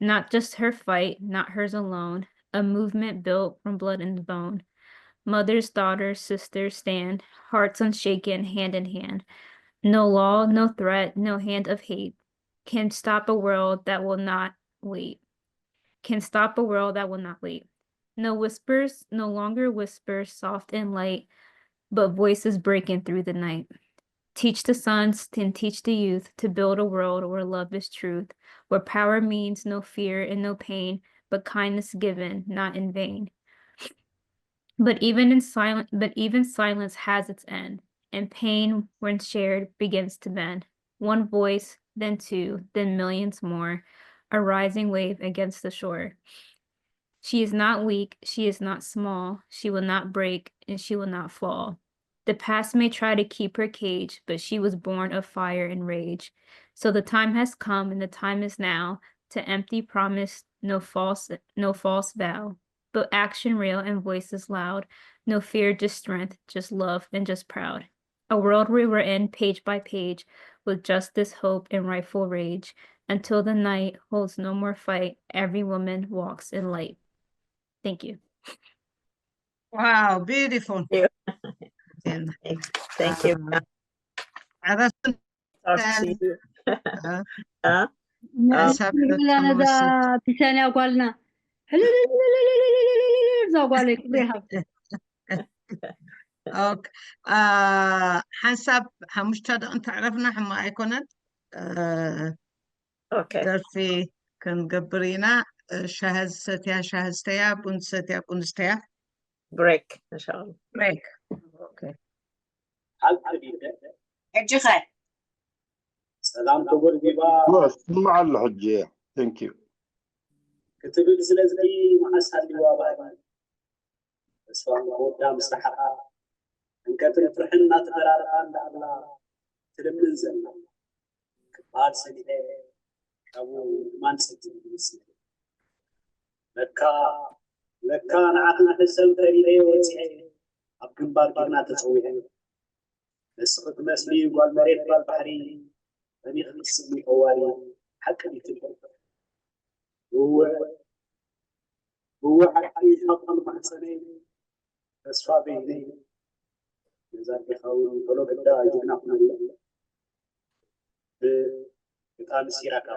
Not just her fight, not hers alone, a movement built from blood and bone. Mothers, daughters, sisters stand, hearts unshaken, hand in hand. No law, no threat, no hand of hate can stop a world that will not wait. Can stop a world that will not wait. No whispers, no longer whispers, soft and light, but voices breaking through the night. Teach the sons and teach the youth to build a world where love is truth, where power means no fear and no pain, but kindness given, not in vain. But even in silence, but even silence has its end, and pain, when shared, begins to bend. One voice, then two, then millions more, a rising wave against the shore. She is not weak, she is not small, she will not break, and she will not fall. The past may try to keep her cage, but she was born of fire and rage. So the time has come and the time is now to empty promise, no false, no false vow, but action real and voices loud. No fear, just strength, just love, and just proud. A world rewritten page by page with justice, hope, and rightful rage. Until the night holds no more fight, every woman walks in light. Thank you. Wow, beautiful. Thank you. Thank you. عرفت Talk to you. uh, Huh? ንሕሳብ ላ ነዛ ፒሳንያ ጓልና እዛ ጓለይ ክብሪ ይሃብ ኦኬ ሓንሳብ ሓሙሽተ ደቂ እንተዕረፍና ሕማቅ ኣይኮነን። Okay. ደርፊ ክንገብር ኢና። ሻሂ ዝሰትያ ሻሂ ዝስተያ፣ ቡን ዝሰትያ ቡን ዝስተያ። Break. إن شاء الله. ብሬክ። ኦኬ። ሕጂ ኸ ሰላም ክቡር ዲባ ስምዓ ኣሎ ሕጂ። Thank you. ክትብል ስለዚ መዓስ ሃልዋ ባህል ተስፋ ወዳ ምስ ተሓታ እንከትን ፍርሕን እናተፈራረቓ እንዳኣላ ትልምን ዘላ ክበሃል ሰሚዐ ካብኡ ማን ሰጅ ይመስል ለካ ለካ ንዓኺ ክሕሰብ ፈሪደ ወፂዐ ኣብ ግንባር ጅግና ተፀዊዐ ንስኺ ትመስሊ ጓል መሬት ጓል ባሕሪ በኒኺ ክትስእኒ ጠዋሪ ሓቂ ድዩ ትብል እወ እወ ሓቂ ካብ ማህፀነይ ተስፋ በይነይ ነዛ ዲኻ እውን ቶሎ ግዳ ጅግና ኩነላ ብጣዕሚ ሲራካ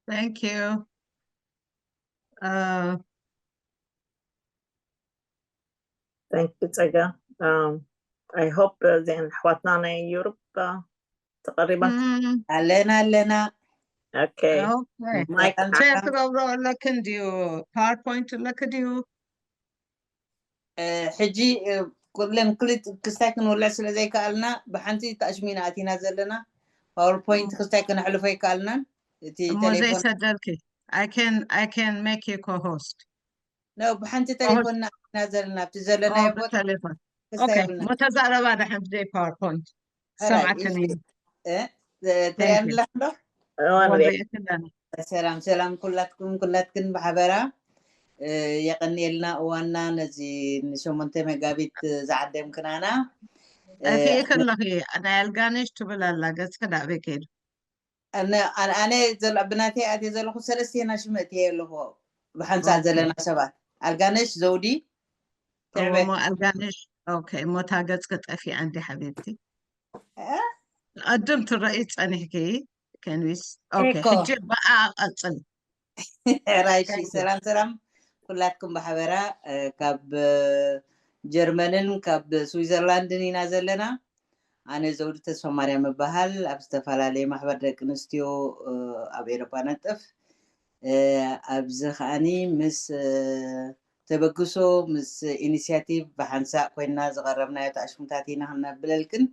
Thank you. Uh, Thank you, ጸጋ. Um, I hope uh, then ኣሕዋትና ናይ ዩሮፕ uh, ተቐሪባ። mm, ኣለና ኣለና Okay. okay. Mic ሸር ትገብሮ ኣለክን ድዩ? ፓወርፖይንት ኣለክ ድዩ? እ፣ ሕጂ እ፣ ኩለን ክልት ክስታይ ክንውልዕ ስለ ዘይከኣልና ብሓንቲ ተኣሽሚና ኣቲና ዘለና ፓወርፖይንት ክስታይ ክነሕልፎ ኣይከኣልናን። እቲ እሞ ቴሌፎን ዘይሰደልኪ I can I can make you co-host. ነው ብሓንቲ ቴሌፎን ኣቲና ዘለና ኣብቲ ዘለናዮ ቦታ ብቴሌፎን ክስታይ okay የብልና። ሞ ተዛረባ ደሓን ብዘይ ፓወርፖይንት ሕራይ ሰምዓትኒ እ፣ ትሪኣኒ ኣለኽ ዶ? እዋን እሞ ሪኣ ሪእክለኒ ሰላም ሰላም ኩላትኩም ኩላትክን ብሓበራ የቐንየልና እዋና ነዚ ንሸሞንተ መጋቢት ዝዓደምክናና። ጠፊኤ ከለኺ ናይ ኣልጋነሽ ትብል ኣላ፣ ገጽኪ ዳበይ ከይዱ? ኣነ ኣነ- ኣነ ዘሎ ብናተይ ኣትየ ዘለኹ ሰለስቴና ሽመት እየ ኣለኹ። ብሓንሳእ ዘለና ሰባት ኣልጋነሽ ዘውዲ ትዕበ እሞ ኣልጋነሽ። ኦኬ፣ እሞ እታ ገጽኪ ጠፊኣ እንዲ ሓቢብቲ። እ? ቅድም ትረኢ ጸኒሕኪ ከንዊስ። ኦኬ፣ ኤኮ። ሕጂ ብኣ ቀጽል። ራይሺ Thank you። ሰላም ሰላም ኩላትኩም ብሓበራ እ፣ ካብ እ፣ ጀርመንን ካብ ስዊዘርላንድን ኢና ዘለና። ኣነ ዘውዲ ተስፋ ማርያም እበሃል። ኣብ ዝተፈላለየ ማሕበር ደቂ ኣንስትዮ እ፣ ኣብ ኤሮፓ ነጥፍ እ፣ ኣብዚ ከዓኒ ምስ እ፣ ተበግሶ ምስ ኢኒሽያቲቭ ብሓንሳእ ኮይና ዝቐረብናዮ ተኣሽሙታት ኢና ክነብለልክን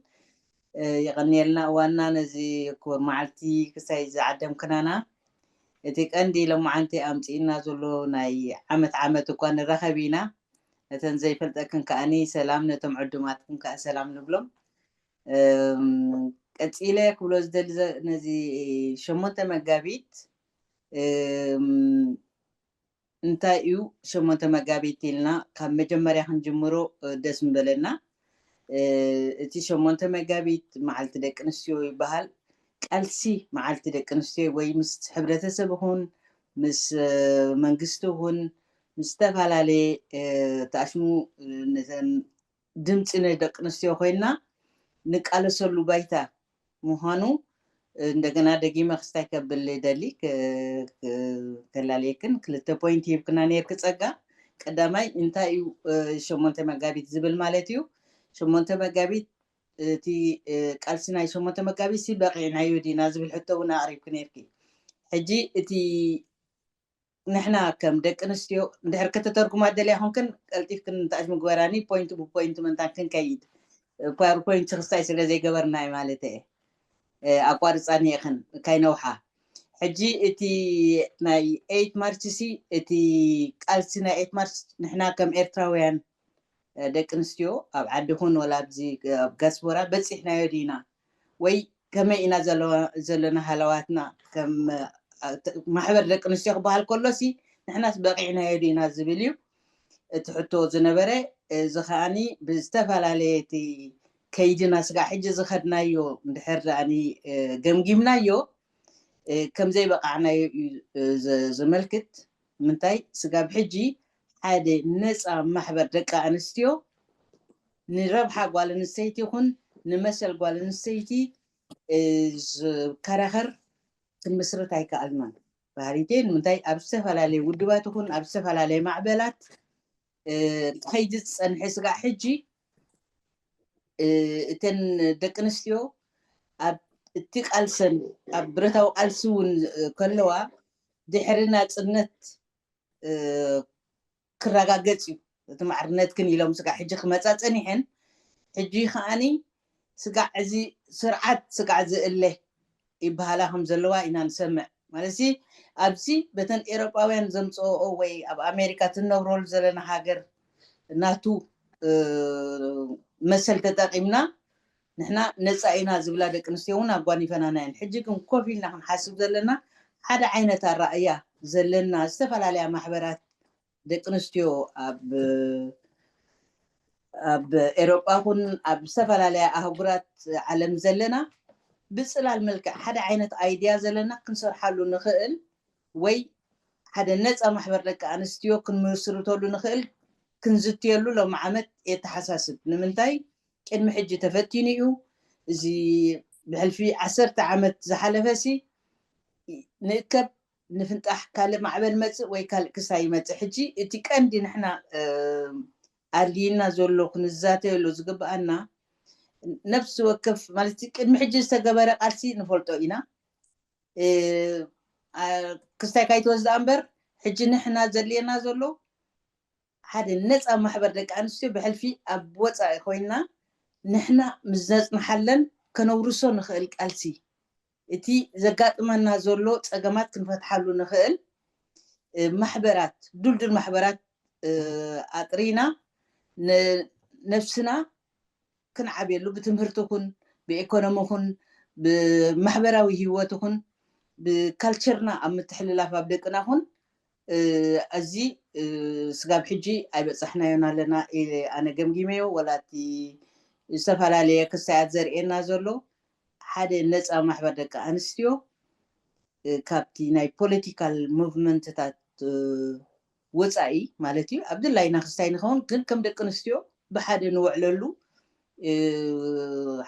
እ፣ የቐንየልና እዋንና ነዚ ክቡር መዓልቲ ክሳይ ዝዓደምክናና። እቲ ቀንዲ ሎማዓንቲ ኣምፅእና ዘሎ ናይ ዓመት ዓመት እኳ ንራኸብ ኢና። ነተን ዘይፈልጠክን ከዓኒ ሰላም፣ ነቶም ዕዱማትኩም ከዓ ሰላም ንብሎም። እም፣ ቀፂለ ክብሎ ዝደሊ ዘ- ነዚ ሸሞንተ መጋቢት እም፣ እንታይ እዩ ሸሞንተ መጋቢት ኢልና ካብ መጀመርያ ክንጅምሮ እ፣ ደስ ምበለና። እ፣ እቲ ሸሞንተ መጋቢት መዓልቲ ደቂ ኣንስትዮ ይበሃል። ቃልሲ መዓልቲ ደቂ ኣንስትዮ ወይ ምስ ሕብረተሰብ ይኹን ምስ እ፣ መንግስቲ ይኹን ምስ ዝተፈላለየ እ፣ ተኣሽሙ እ፣ ነተን ድምፂ ናይ ደቂ ኣንስትዮ ኮይና ንቃለሰሉ ባይታ ምዃኑ እንደገና ደጊመ ክስታይ ከብል ደሊ ከላልየክን ክልተ ፖይንት ሂብክና ነርክ ጸጋ። ቀዳማይ እንታይ እዩ ሸሞንተ መጋቢት ዝብል ማለት እዩ። ሸሞንተ መጋቢት እቲ ቃልሲ ናይ ሸሞንተ መጋቢት ሲ በቂዕናዮ ዲና ዝብል ሕቶ እውን ኣቕሪብክ ነርኪ። ሕጂ እቲ ንሕና ከም ደቂ ኣንስትዮ እንድሕር ከተተርጉማ ደልያ ኮንክን ቀልጢፍክን ንታሽ ምግበራኒ ፖይንት ብፖይንት መንታን ክንከይድ ፓወርፖይንት ክስታይ ስለ ዘይገበርናይ ማለት እየ። ኣቋርፃኒ ኢኽን ካይነውሓ። ሕጂ እቲ ናይ ኤይት ማርች ሲ እቲ ቃልሲ ናይ ኤይት ማርች ንሕና ከም ኤርትራውያን ደቂ ኣንስትዮ ኣብ ዓዲ ኹን ወላ ኣብዚ ኣብ ጋስቦራ በፂሕናዮ ዲና ወይ ከመይ ኢና ዘለዋ- ዘለና ሃለዋትና ከም እ፣ ማሕበር ደቂ ኣንስትዮ ክበሃል ከሎ ሲ ንሕናስ በቂዕናዮ ዲና ዝብል እዩ እቲ ሕቶ ዝነበረ። እዚ ከዓኒ ብዝተፈላለየ እቲ ከይድና ስጋዕ ሕጂ ዝኸድናዮ እንድሕር ደኣኒ እ፣ ገምጊምናዮ እ፣ ከም ዘይበቃዕናዮ እዩ እ፣ ዘ- ዘመልክት። ምንታይ ስጋብ ሕጂ ሓደ ነፃ ማሕበር ደቂ ኣንስትዮ ንረብሓ ጓል ኣንስተይቲ ይኹን ንመሰል ጓል ኣንስተይቲ እ፣ ዝከራኸር ክንምስርት ኣይከኣልናን። ባህሪቴ ንምንታይ ኣብ ዝተፈላለየ ውድባት ይኹን ኣብ ዝተፈላለየ ማዕበላት እ፣ ትኸይዲ ዝፀንሐ ስጋዕ ሕጂ እ፣ እተን ደቂ ኣንስትዮ ኣብ እቲ ቃልሰን ኣብ ብረታዊ ቃልሲ እውን እ፣ ከለዋ ድሕሪ ናፅነት እ፣ ክረጋገፅ እዩ እቲ ማዕርነት ክን ኢሎም ስጋዕ ሕጂ ክመፃ ፀኒሐን። ሕጂ ከዓኒ ስጋዕ እዚ ስርዓት ስጋዕ ዝእለ ይበሃላ ከም ዘለዋ ኢና ንሰምዕ። ማለት ሲ ኣብዚ በተን ኤሮጳውያን ዘምፅኦ ወይ ኣብ ኣሜሪካ ትነብረሉ ዘለና ሃገር ናቱ እ፣ መሰል ተጠቂምና ንሕና ነፃ ኢና ዝብላ ደቂ ኣንስትዮ እውን ኣጓኒፈናና እየን። ሕጂ ግን ኮፍ ኢልና ክንሓስብ ዘለና ሓደ ዓይነት ኣረኣእያ ዘለና ዝተፈላለያ ማሕበራት ደቂ ኣንስትዮ ኣብ ኣብ ኤሮጳ ኹን ኣብ ዝተፈላለያ ኣህጉራት ዓለም ዘለና ብፅላል መልክዕ ሓደ ዓይነት ኣይድያ ዘለና ክንሰርሓሉ ንኽእል ወይ ሓደ ነፃ ማሕበር ደቂ ኣንስትዮ ክንምስርተሉ ንኽእል ክንዝትየሉ ሎም ዓመት የተሓሳስብ። ንምንታይ ቅድሚ ሕጂ ተፈቲኑ እዩ። እዚ ብሕልፊ ዓሰርተ ዓመት ዝሓለፈ ሲ ንእከብ ንፍንጣሕ ካልእ ማዕበል መፅእ ወይ ካልእ ክሳይ ይመፅእ። ሕጂ እቲ ቀንዲ ንሕና እ፣ ኣድልይና ዘሎ ክንዛተየሉ ዝግብኣና ነብሲ ወከፍ ማለት ቅድሚ ሕጂ ዝተገበረ ቃልሲ ንፈልጦ ኢና። እ፣ ኣ፣ ክስታይ ካይትወስዳ እምበር ሕጂ ንሕና ዘድልየና ዘሎ ሓደ ነፃ ማሕበር ደቂ ኣንስትዮ ብሕልፊ ኣብ ወፃኢ ኮይና ንሕና ምስ ዘፅንሓለን ከነውርሶ ንኽእል ቃልሲ እቲ ዘጋጥመና ዘሎ ፀገማት ክንፈትሓሉ ንኽእል እ፣ ማሕበራት ዱልዱል ማሕበራት እ፣ ኣጥሪና ን- ነብስና ክንዓብየሉ ብትምህርቲ ኹን ብኢኮኖሚ ኹን ብማሕበራዊ ህይወት ኹን ብካልቸርና ኣብ ምትሕልላፍ ኣብ ደቅና ኹን እዚ ስጋብ ሕጂ ኣይበፃሕናዮን ኣለና ኢለ ኣነ ገምጊመዮ። ወላ እቲ ዝተፈላለየ ክስታያት ዘርእየና ዘሎ ሓደ ነፃ ማሕበር ደቂ ኣንስትዮ ካብቲ ናይ ፖለቲካል ሙቭመንትታት ወፃኢ ማለት እዩ። ኣብ ድላይና ክስታይ ንኸውን፣ ግን ከም ደቂ ኣንስትዮ ብሓደ ንውዕለሉ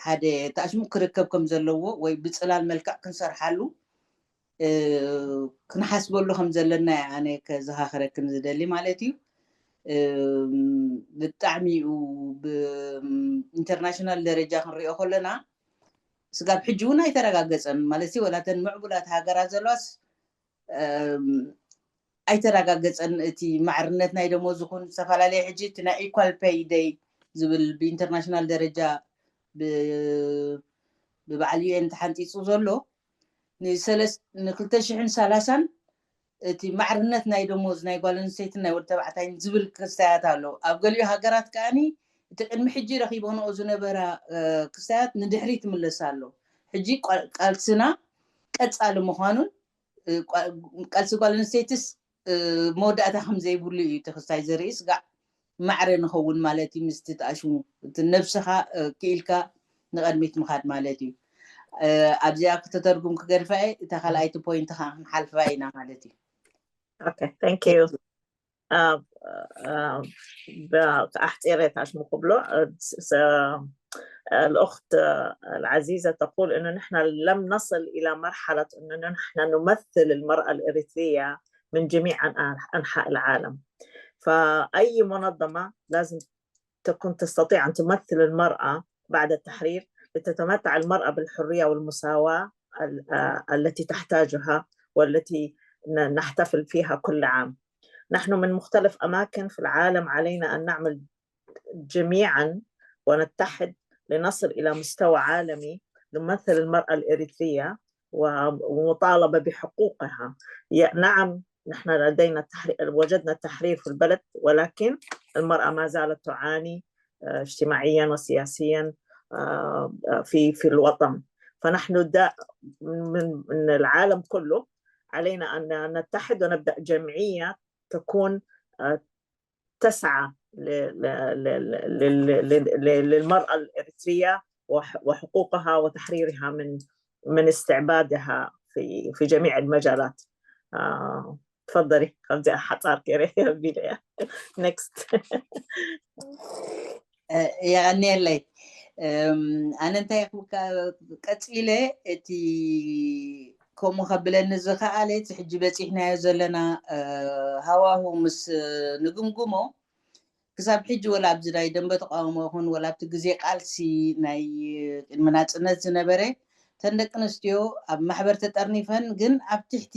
ሓደ ተኣሽሙ ክርከብ ከም ዘለዎ ወይ ብፅላል መልክዕ ክንሰርሓሉ ክንሓስበሉ ከም ዘለና ኣነ ከዘኻኽረክን ዝደሊ ማለት እዩ። ብጣዕሚ እዩ ብኢንተርናሽናል ደረጃ ክንሪኦ ከለና ስጋብ ሕጂ እውን ኣይተረጋገፀን ማለት እዩ። ወላተን ምዕቡላት ሃገራት ዘለዋስ ኣይተረጋገፀን እቲ ማዕርነት ናይ ደሞዝ ይኹን ዝተፈላለየ ሕጂ እቲ ናይ ኢኳል ፔይ ደይ ዝብል ብኢንተርናሽናል ደረጃ ብበዓል ዩኤን ተሓንፂፁ ዘሎ ንክልተ ሽሕን ሰላሳን እቲ ማዕርነት ናይ ደሞዝ ናይ ጓል ኣንስተይትን ናይ ወዲ ተባዕታይን ዝብል ክስታያት ኣሎ። ኣብ ገሊኡ ሃገራት ከዓኒ እቲ ቅድሚ ሕጂ ረኺበንኦ ዝነበራ ክስታያት ንድሕሪ ትምለስ ኣሎ። ሕጂ ቃልስና ቀፃሊ ምዃኑን ቃልሲ ጓል ኣንስተይትስ መወዳእታ ከም ዘይብሉ እዩ እቲ ክስታይ ዘርኢ። ስጋዕ ማዕረ ንኸውን ማለት እዩ ምስቲ ተኣሽሙ እቲ ነብስኻ ክኢልካ ንቐድሚት ምኻድ ማለት እዩ። ኣብዚኣ ክተተርጉም ክገድፋ እየ። እታ ካልኣይቲ ፖይንት ከዓ ክንሓልፋ ኢና ማለት እዩ። Okay, thank you. ኣሕፂረ ታሽሙ ክብሎ الأخت العزيزة تقول إنه نحن لم نصل إلى مرحلة إنه نحن نمثل المرأة الإريترية من جميع أنحاء العالم. فأي منظمة لازم تكون تستطيع أن تمثل المرأة بعد التحرير لتتمتع المرأة بالحرية والمساواة التي تحتاجها والتي نحتفل فيها كل عام. نحن من مختلف أماكن في العالم، علينا أن نعمل جميعا ونتحد لنصل إلى مستوى عالمي نمثل المرأة الإريترية ومطالبة بحقوقها. نعم، نحن لدينا التحرير، وجدنا التحرير في البلد، ولكن المرأة ما زالت تعاني اجتماعيا وسياسيا في في الوطن. فنحن دا من العالم كله علينا أن نتحد ونبدأ جمعية تكون تسعى للمرأة الإريترية وحقوقها وتحريرها من من استعبادها في في جميع المجالات. تفضلي. ከምዚ ሓፃር ገይረ ኣቢለያ። Next. የቐንየለይ። ኣነ እንታይ ቀፂለ እቲ ከምኡ ከብለኒ ዝኸኣለ እቲ ሕጂ በፂሕናዮ ዘለና ሃዋሁ ምስ ንግምግሞ ክሳብ ሕጂ ወላ ኣብዚ ናይ ደንበ ተቃውሞ ይኹን ወላ ኣብቲ ግዜ ቃልሲ ናይ ቅድሚ ናፅነት ዝነበረ እተን ደቂ ኣንስትዮ ኣብ ማሕበር ተጠርኒፈን ግን ኣብ ትሕቲ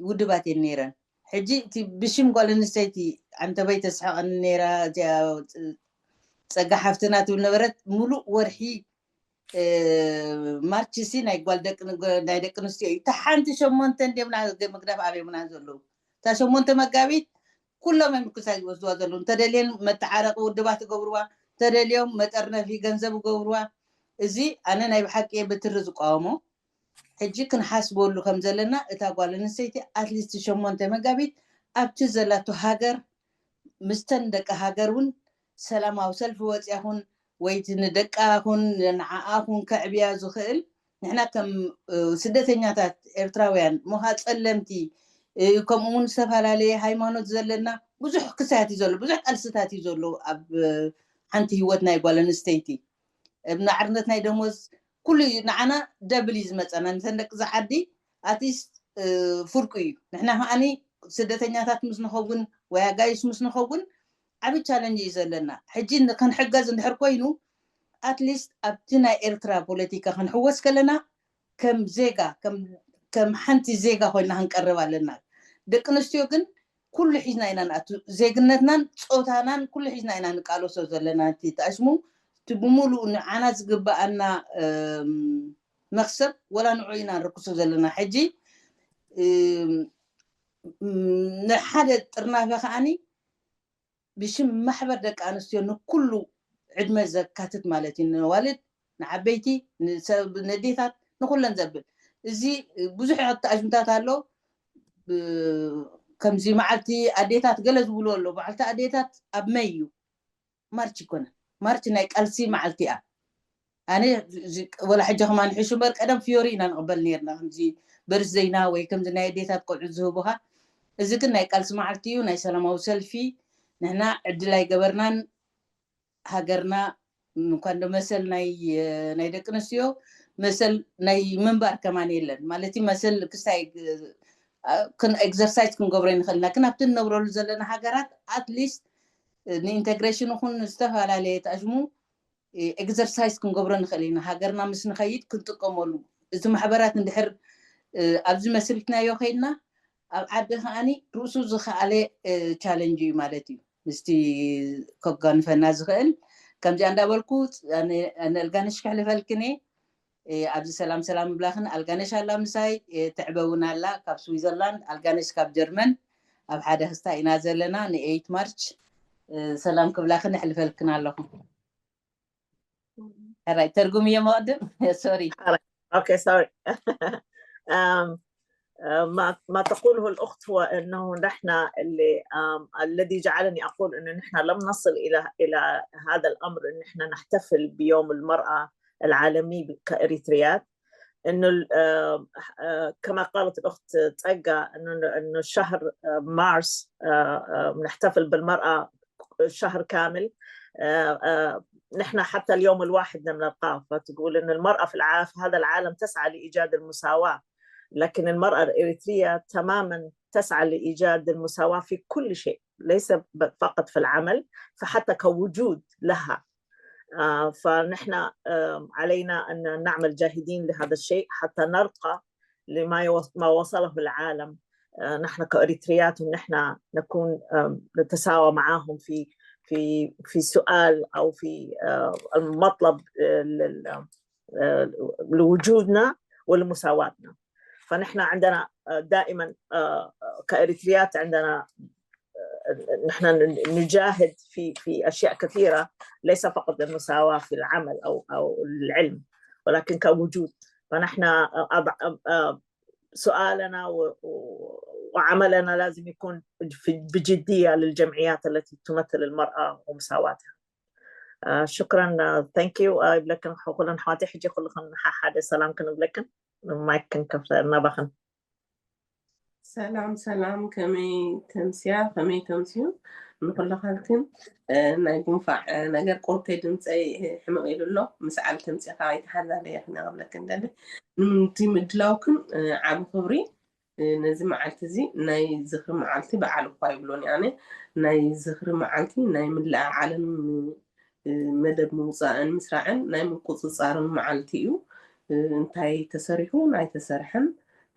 ውድባት እየን ነይረን። ሕጂ እቲ ብሽም ጓል ኣንስተይቲ ዓንተበይ ተስሕቐኒ ነይራ። እዚኣ ፀጋ ሓፍትና ትብል ነበረት። ሙሉእ ወርሒ ማርች ሲ ናይ ጓል ናይ ደቂ ኣንስትዮ እዩ። እታ ሓንቲ ሸሞንተ እንዲምና ምግዳፍ ኣበይምና ዘለዉ እታ ሸሞንተ መጋቢት ኩሎም እዮም ክሳይ ዝወስድዋ ዘለዉ። እንተደልየን መተዓረቂ ውድባት ይገብርዋ፣ እንተደልዮም መጠርነፊ ገንዘብ ይገብርዋ። እዚ ኣነ ናይ ብሓቂ እየ ብትሪ ዝቃወሞ። ሕጂ ክንሓስበሉ ከም ዘለና እታ ጓል ኣንስተይቲ ኣትሊስት ሸሞንተ መጋቢት ኣብቲ ዘላቶ ሃገር ምስተን ደቂ ሃገር እውን ሰላማዊ ሰልፊ ወፅያ ኹን ወይ ንደቃ ኹን ንዓኣ ኹን ከዕብያ ዝኽእል ንሕና ከም ስደተኛታት ኤርትራውያን ምዃ ፀለምቲ ከምኡ እውን ዝተፈላለየ ሃይማኖት ዘለና ብዙሕ ክሳያት እዩ ዘሎ፣ ብዙሕ ቃልስታት እዩ ዘሎ ኣብ ሓንቲ ህይወት ናይ ጓል ኣንስተይቲ። ናዕርነት ናይ ደሞዝ ኩሉ እዩ ንዓና ደብል እዩ ዝመፀና። ንተን ደቂ ዝዓዲ ኣትሊስት ፍርቁ እዩ። ንሕና ከዓኒ ስደተኛታት ምስ ንኸውን ወይ ኣጋይሽ ምስ ንኸውን ዓብዪ ቻለንጅ እዩ ዘለና። ሕጂ ክንሕገዝ እንድሕር ኮይኑ ኣትሊስት ኣብቲ ናይ ኤርትራ ፖለቲካ ክንሕወስ ከለና ከም ዜጋ ከም ሓንቲ ዜጋ ኮይና ክንቀርብ ኣለና። ደቂ ኣንስትዮ ግን ኩሉ ሒዝና ኢና ንኣቱ። ዜግነትናን ፆታናን ኩሉ ሒዝና ኢና ንቃለሶ ዘለና። እቲ ተኣሽሙ እቲ ብምሉኡ ንዓና ዝግበኣና መክሰብ ወላ ንዑ ኢና ንርክሶ ዘለና። ሕጂ ንሓደ ጥርናፈ ከዓኒ ብሽም ማሕበር ደቂ ኣንስትዮ ንኩሉ ዕድመ ዘካትት ማለት እዩ፣ ንዋልድ ንዓበይቲ ንሰብ ነዴታት ንኩለን ዘብል። እዚ ብዙሕ ተኣሽምታት ኣሎ። ከምዚ መዓልቲ ኣዴታት ገለ ዝብሉ ኣሎ። መዓልቲ ኣዴታት ኣብ መይ እዩ፣ ማርች ይኮነ። ማርች ናይ ቃልሲ መዓልቲ እያ። ኣነ ወላ ሕጂ ከማን ሕሹ በር ቀደም ፍዮሪ ኢና ንቕበል ነርና፣ ከምዚ በርስ ዘይና ወይ ከምዚ ናይ ኣዴታት ቆልዑ ዝህቡኻ። እዚ ግን ናይ ቃልሲ መዓልቲ እዩ፣ ናይ ሰላማዊ ሰልፊ። ንሕና ዕድል ኣይገበርናን። ሃገርና እንኳን ዶ መሰል ናይ ናይ ደቂ ኣንስትዮ፣ መሰል ናይ ምንባር ከማን የለን ማለት እዩ። መሰል ክስታይ ኤግዘርሳይዝ ክንገብሮ ንኽእል ኢና፣ ግን ኣብቲ ንነብረሉ ዘለና ሃገራት ኣትሊስት ንኢንተግሬሽን ይኹን ዝተፈላለየ ተኣሽሙ ኤግዘርሳይዝ ክንገብሮ ንኽእል ኢና። ሃገርና ምስ ንኸይድ ክንጥቀመሉ፣ እቲ ማሕበራት እንድሕር ኣብዚ መስሪትናዮ ከይድና ኣብ ዓዲ ከዓኒ ርእሱ ዝኸኣለ ቻለንጅ እዩ ማለት እዩ። ምስቲ ከጓንፈና ዝኽእል ከምዚኣ እንዳበልኩ ንእልጋነሽ ክሕልፈልክን እየ። ኣብዚ ሰላም ሰላም ብላኽን ኣልጋነሽ ኣላ ምሳይ፣ ትዕበ እውን ኣላ ካብ ስዊዘርላንድ፣ ኣልጋነሽ ካብ ጀርመን። ኣብ ሓደ ክስታ ኢና ዘለና ንኤይት ማርች ሰላም ክብላኽን እሕልፈልክን ኣለኹ። ራይ ተርጉም እየ መቕድም ሶሪ። Okay, sorry. ما ما تقوله الأخت هو أنه نحن اللي الذي جعلني أقول أنه نحن لم نصل إلى إلى هذا الأمر، أن نحن نحتفل بيوم المرأة العالمي كإريتريات، أنه كما قالت الأخت تسقى أنه أنه شهر مارس نحتفل بالمرأة شهر كامل. نحن حتى اليوم الواحد لم نلقاه، فتقول أن المرأة في العالم، في هذا العالم تسعى لإيجاد المساواة، لكن المرأة الإريترية تماما تسعى لإيجاد المساواة في كل شيء، ليس فقط في العمل، فحتى كوجود لها. فنحن علينا أن نعمل جاهدين لهذا الشيء حتى نرقى لما ما وصله العالم. نحن كإريتريات نحن نكون نتساوى معهم في في في سؤال أو في المطلب لوجودنا ولمساواتنا. فنحن عندنا دائما كإريتريات عندنا نحن نجاهد في في أشياء كثيرة، ليس فقط المساواة في العمل أو أو العلم، ولكن كوجود. فنحن سؤالنا وعملنا لازم يكون بجدية للجمعيات التي تمثل المرأة ومساواتها. شكرا. Thank you. ይብለክን ኩለን ኣሕዋተይ ሕጂ ኩልኽን ሓደ ሰላም ክንብለክን ማይክ ክንከፍተ እናባኽን። ሰላም ሰላም፣ ከመይ ተምስያ፣ ከመይ ተምስዩ ንኩልኻልክን። ናይ ጉንፋዕ ነገር ቁርተይ ድምፀይ ሕምቕ ኢሉ ኣሎ። ምስ ዓብ ተምፅኻ ኣይተሓላለየ ክነቕብለክን ደሊ። ንምንቲ ምድላውክን ዓብ ክብሪ። ነዚ መዓልቲ እዚ ናይ ዝኽሪ መዓልቲ በዓል እኳ ይብሎን ኣነ። ናይ ዝኽሪ መዓልቲ ናይ ምልኣ ዓለም መደብ ምውፃእን ምስራዕን ናይ ምቁፅፃርን መዓልቲ እዩ። እንታይ ተሰሪሑ ኣይተሰርሐን፣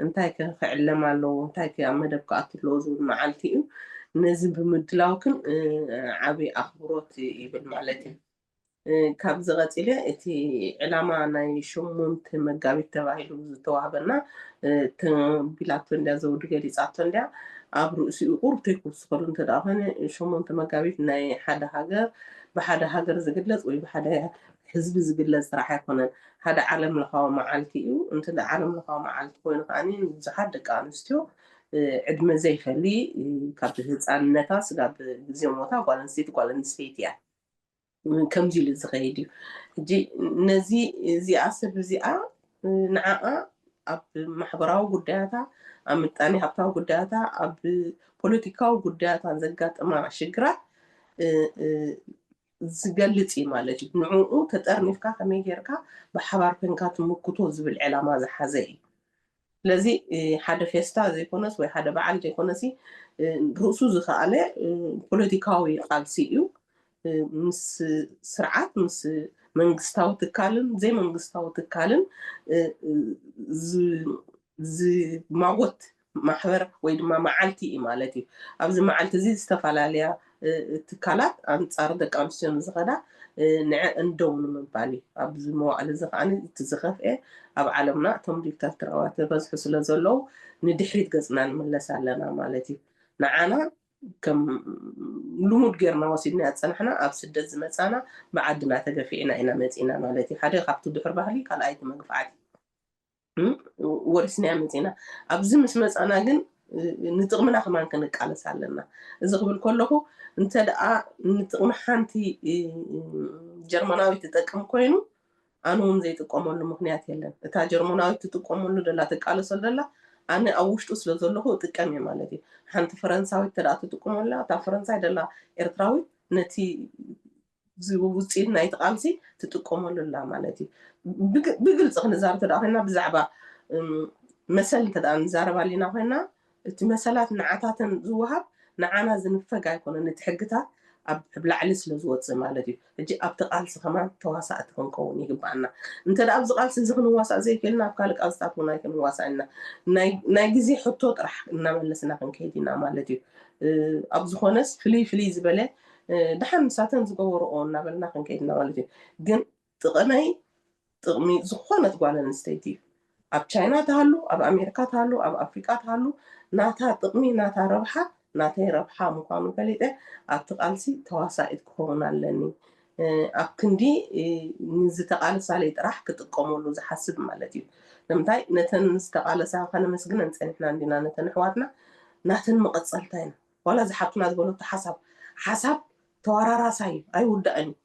እንታይ ከ ክዕለም ኣለዎ፣ እንታይ ከ ኣብ መደብ ክኣቱ ኣለዎ ዝብል መዓልቲ እዩ። ነዚ ብምድላውክን ዓብዪ ኣኽብሮት ይብል ማለት እዩ። ካብዚ ቀፂለ እቲ ዕላማ ናይ ሸሞንተ መጋቢት ተባሂሉ ዝተዋህበና ተቢላቶ እንድያ፣ ዘውዲ ገሊፃቶ እንድያ። ኣብ ርእሲኡ ቁሩብ ተይክውስኸሉ እንተ ደኣ ኾነ ሸሞንተ መጋቢት ናይ ሓደ ሃገር ብሓደ ሃገር ዝግለፅ ወይ ብሓደ ህዝቢ ዝግለፅ ጥራሕ ኣይኮነን። ሓደ ዓለም ለኻዊ መዓልቲ እዩ። እንተ ደኣ ዓለም ለኻዊ መዓልቲ ኮይኑ ከዓኒ ንብዙሓት ደቂ ኣንስትዮ ዕድመ ዘይፈሊ ካብ ህፃንነታ ስጋብ ግዜ ሞታ ጓል ኣንስተይቲ ጓል ኣንስተይቲ እያ። ከምዚ ኢሉ ዝኸይድ እዩ። ሕጂ ነዚ እዚኣ ሰብ እዚኣ ንዓኣ ኣብ ማሕበራዊ ጉዳያታ፣ ኣብ ምጣኔ ሃብታዊ ጉዳያታ፣ ኣብ ፖለቲካዊ ጉዳያታ ዘጋጥማ ሽግራት ዝገልፅ እዩ ማለት እዩ። ንዕኡ ተጠርኒፍካ ከመይ ጌርካ ብሓባር ኮንካ ትምክቶ ዝብል ዕላማ ዝሓዘ እዩ። ስለዚ ሓደ ፌስታ ዘይኮነስ ወይ ሓደ በዓል ዘይኮነሲ ርእሱ ዝኸኣለ ፖለቲካዊ ቃልሲ እዩ። ምስ ስርዓት፣ ምስ መንግስታዊ ትካልን ዘይመንግስታዊ ትካልን ዝማጎት ማሕበር ወይ ድማ መዓልቲ እዩ ማለት እዩ። ኣብዚ መዓልቲ እዚ ዝተፈላለያ ትካላት ኣንፃር ደቂ ኣንስትዮ ንዝኸዳ ንዐ እንደው ንምባል እዩ። ኣብዚ መዋዕል እዚ ከዓ እቲ ዝኸፍኤ ኣብ ዓለምና እቶም ዲክታተራዋት ተበዝሑ ስለ ዘለዉ ንድሕሪት ገፅና ንምለስ ኣለና ማለት እዩ። ንዓና ከም ልሙድ ጌርና ወሲድና ዝፀናሕና ኣብ ስደት ዝመፃና ብዓድና ተገፊዕና ኢና መፂና ማለት እዩ። ሓደ ካብቲ ድሑር ባህሊ ካልኣይቲ መግፋዕቲ ወሪስናያ መፂና። ኣብዚ ምስ መፃና ግን ንጥቕምና ከማን ክንቃለስ ኣለና። እዚ ክብል ከለኹ እንተ ደኣ ንጥቕሚ ሓንቲ ጀርመናዊት ትጠቅም ኮይኑ ኣነ እውን ዘይጥቀመሉ ምክንያት የለን። እታ ጀርመናዊት ትጥቀመሉ ደላ ትቃለሰሉ ደላ ኣነ ኣብ ውሽጡ ስለ ዘለኹ እጥቀም እየ ማለት እዩ። ሓንቲ ፈረንሳዊት ተደኣ ትጥቀመላ እታ ፈረንሳይ ደላ ኤርትራዊት ነቲ ውፅኢት ናይቲ ቃልሲ ትጥቀመሉ ኣላ ማለት እዩ። ብግልፂ ክንዛረብ ተደኣ ኮይና ብዛዕባ መሰል እንተ ንዛረብ ኣሊና ኮይና እቲ መሰላት ንዓታተን ዝወሃብ ንዓና ዝንፈግ ኣይኮነን። እቲ ሕግታት ኣብ ላዕሊ ስለ ዝወፅእ ማለት እዩ። ሕጂ ኣብቲ ቃልሲ ከማን ተዋሳእቲ ክንከውን ይግባኣና። እንተ ደኣ ኣብዚ ቃልሲ እዚ ክንዋሳእ ዘይክእልና ኣብ ካልእ ቃልስታት እውን ኣይክንዋሳእ ኢና። ናይ ግዜ ሕቶ ጥራሕ እናመለስና ክንከይድ ኢና ማለት እዩ። ኣብ ዝኾነስ ፍልይ ፍልይ ዝበለ ደሓን ንሳተን ዝገበርኦ እናበልና ክንከይድ ኢና ማለት እዩ። ግን ጥቕመይ ጥቕሚ ዝኾነት ጓል ኣንስተይቲ እዩ። ኣብ ቻይና ትሃሉ፣ ኣብ ኣሜሪካ ትሃሉ፣ ኣብ ኣፍሪቃ ትሃሉ፣ ናታ ጥቕሚ ናታ ረብሓ ናተይ ረብሓ ምዃኑ ፈሊጠ ኣብቲ ቃልሲ ተዋሳኢት ክኸውን ኣለኒ። ኣብ ክንዲ ንዝተቓለሳለይ ጥራሕ ክጥቀመሉ ዝሓስብ ማለት እዩ። ንምንታይ ነተን ዝተቓለሳ ከነመስግነን ፀኒሕና እንዲና ነተን ኣሕዋትና ናተን መቐፀልታ ኢና። ዋላ እዚ ሓብትና ዝበለቶ ሓሳብ ሓሳብ ተወራራሳይ እዩ፣ ኣይውዳእን እዩ፣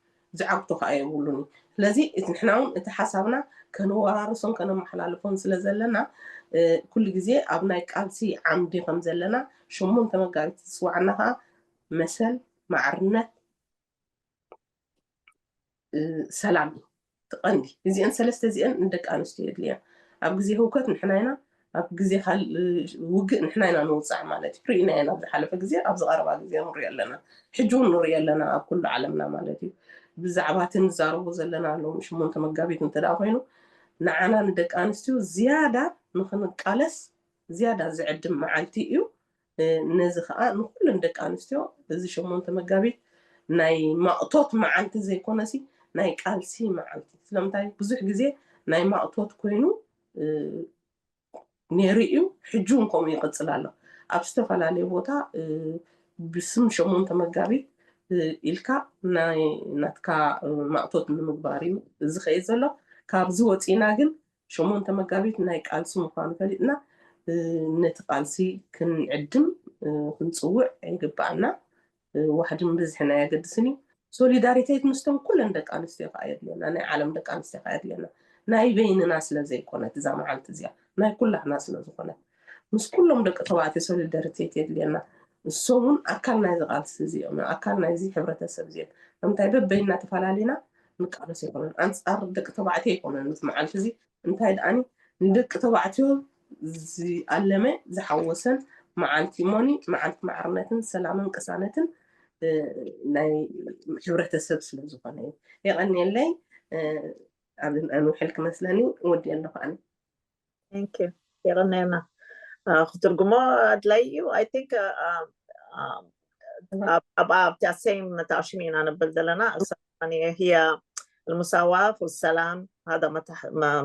ዝዓግቶ ከዓ የብሉን እዩ። ስለዚ እቲ ንሕና እውን እቲ ሓሳብና ከነወራርሶን ከነመሓላልፎን ስለ ዘለና ኩሉ ግዜ ኣብ ናይ ቃልሲ ዓምዲ ከም ዘለና ሸሞንተ መጋቢት ዝስዋዓና ከዓ መሰል፣ ማዕርነት፣ ሰላም እዩ። ትቐንዲ እዚአን ሰለስተ እዚአን ንደቂ ኣንስትዮ የድልያ። ኣብ ግዜ ህውከት ንሕና ኢና፣ ኣብ ግዜ ውግእ ንሕና ኢና ንውፃዕ ማለት እዩ። ርኢና ኢና ኣብ ዝሓለፈ ግዜ፣ ኣብዚ ቀረባ ግዜ ንሪኦ ኣለና፣ ሕጂ እውን ንሪኦ ኣለና ኣብ ኩሉ ዓለምና ማለት እዩ። ብዛዕባ እቲ ንዛረቡ ዘለና ሎም ሽሞንተ መጋቢት እንተ ደኣ ኮይኑ ንዓና ንደቂ ኣንስትዮ ዝያዳ ንክንቃለስ ዝያዳ ዝዕድም መዓልቲ እዩ። ነዚ ከዓ ንኩለን ደቂ ኣንስትዮ እዚ ሸሞንተ መጋቢት ናይ ማእቶት መዓልቲ ዘይኮነሲ ናይ ቃልሲ መዓልቲ። ስለምንታይ ብዙሕ ግዜ ናይ ማእቶት ኮይኑ ነይሩ እዩ፣ ሕጂ እውን ከምኡ ይቕፅል ኣሎ። ኣብ ዝተፈላለዩ ቦታ ብስም ሸሞንተ መጋቢት ኢልካ ናይ ናትካ ማእቶት ንምግባር እዩ ዝኸይድ ዘሎ። ካብዚ ወፂና ግን ሸሞንተ መጋቢት ናይ ቃልሲ ምዃኑ ፈሊጥና ነቲ ቃልሲ ክንዕድም ክንፅውዕ ይግባኣና። ዋሕድን ብዝሕን ኣየገድስን እዩ። ሶሊዳሪቴት ምስቶም ኩለን ደቂ ኣንስትዮ ከዓ የድልየና፣ ናይ ዓለም ደቂ ኣንስትዮ ከዓ የድልየና። ናይ በይንና ስለ ዘይኮነት እዛ መዓልቲ እዚኣ ናይ ኩላህና ስለ ዝኾነት ምስ ኩሎም ደቂ ተባዕትዮ ሶሊዳሪቴት የድልየና። ንሶም እውን ኣካል ናይዚ ቃልሲ እዚኦም፣ ኣካል ናይዚ ሕብረተሰብ እዚኦም። ንምንታይ በበይንና ተፈላለና ንቃለስ ኣይኮነን፣ ኣንፃር ደቂ ተባዕትዮ ኣይኮነን። እዚ መዓልቲ እዚ እንታይ ደኣኒ ንደቂ ተባዕትዮ ዝኣለመ ዝሓወሰን መዓልቲ እሞኒ መዓልቲ ማዕርነትን ሰላምን ቅሳነትን ናይ ሕብረተሰብ ስለ ዝኾነ እዩ። የቐንየለይ። ኣብ ኣንውሕልክ መስለኒ ወዲ ኣለኹ ኣነ። የቐናየና ክትርጉሞ ኣድላይ እዩ። I think ኣብኣ ኣብቲ ኣሰይም ተኣሽሚ ኢና ነብል ዘለና። هي المساواة والسلام، هذا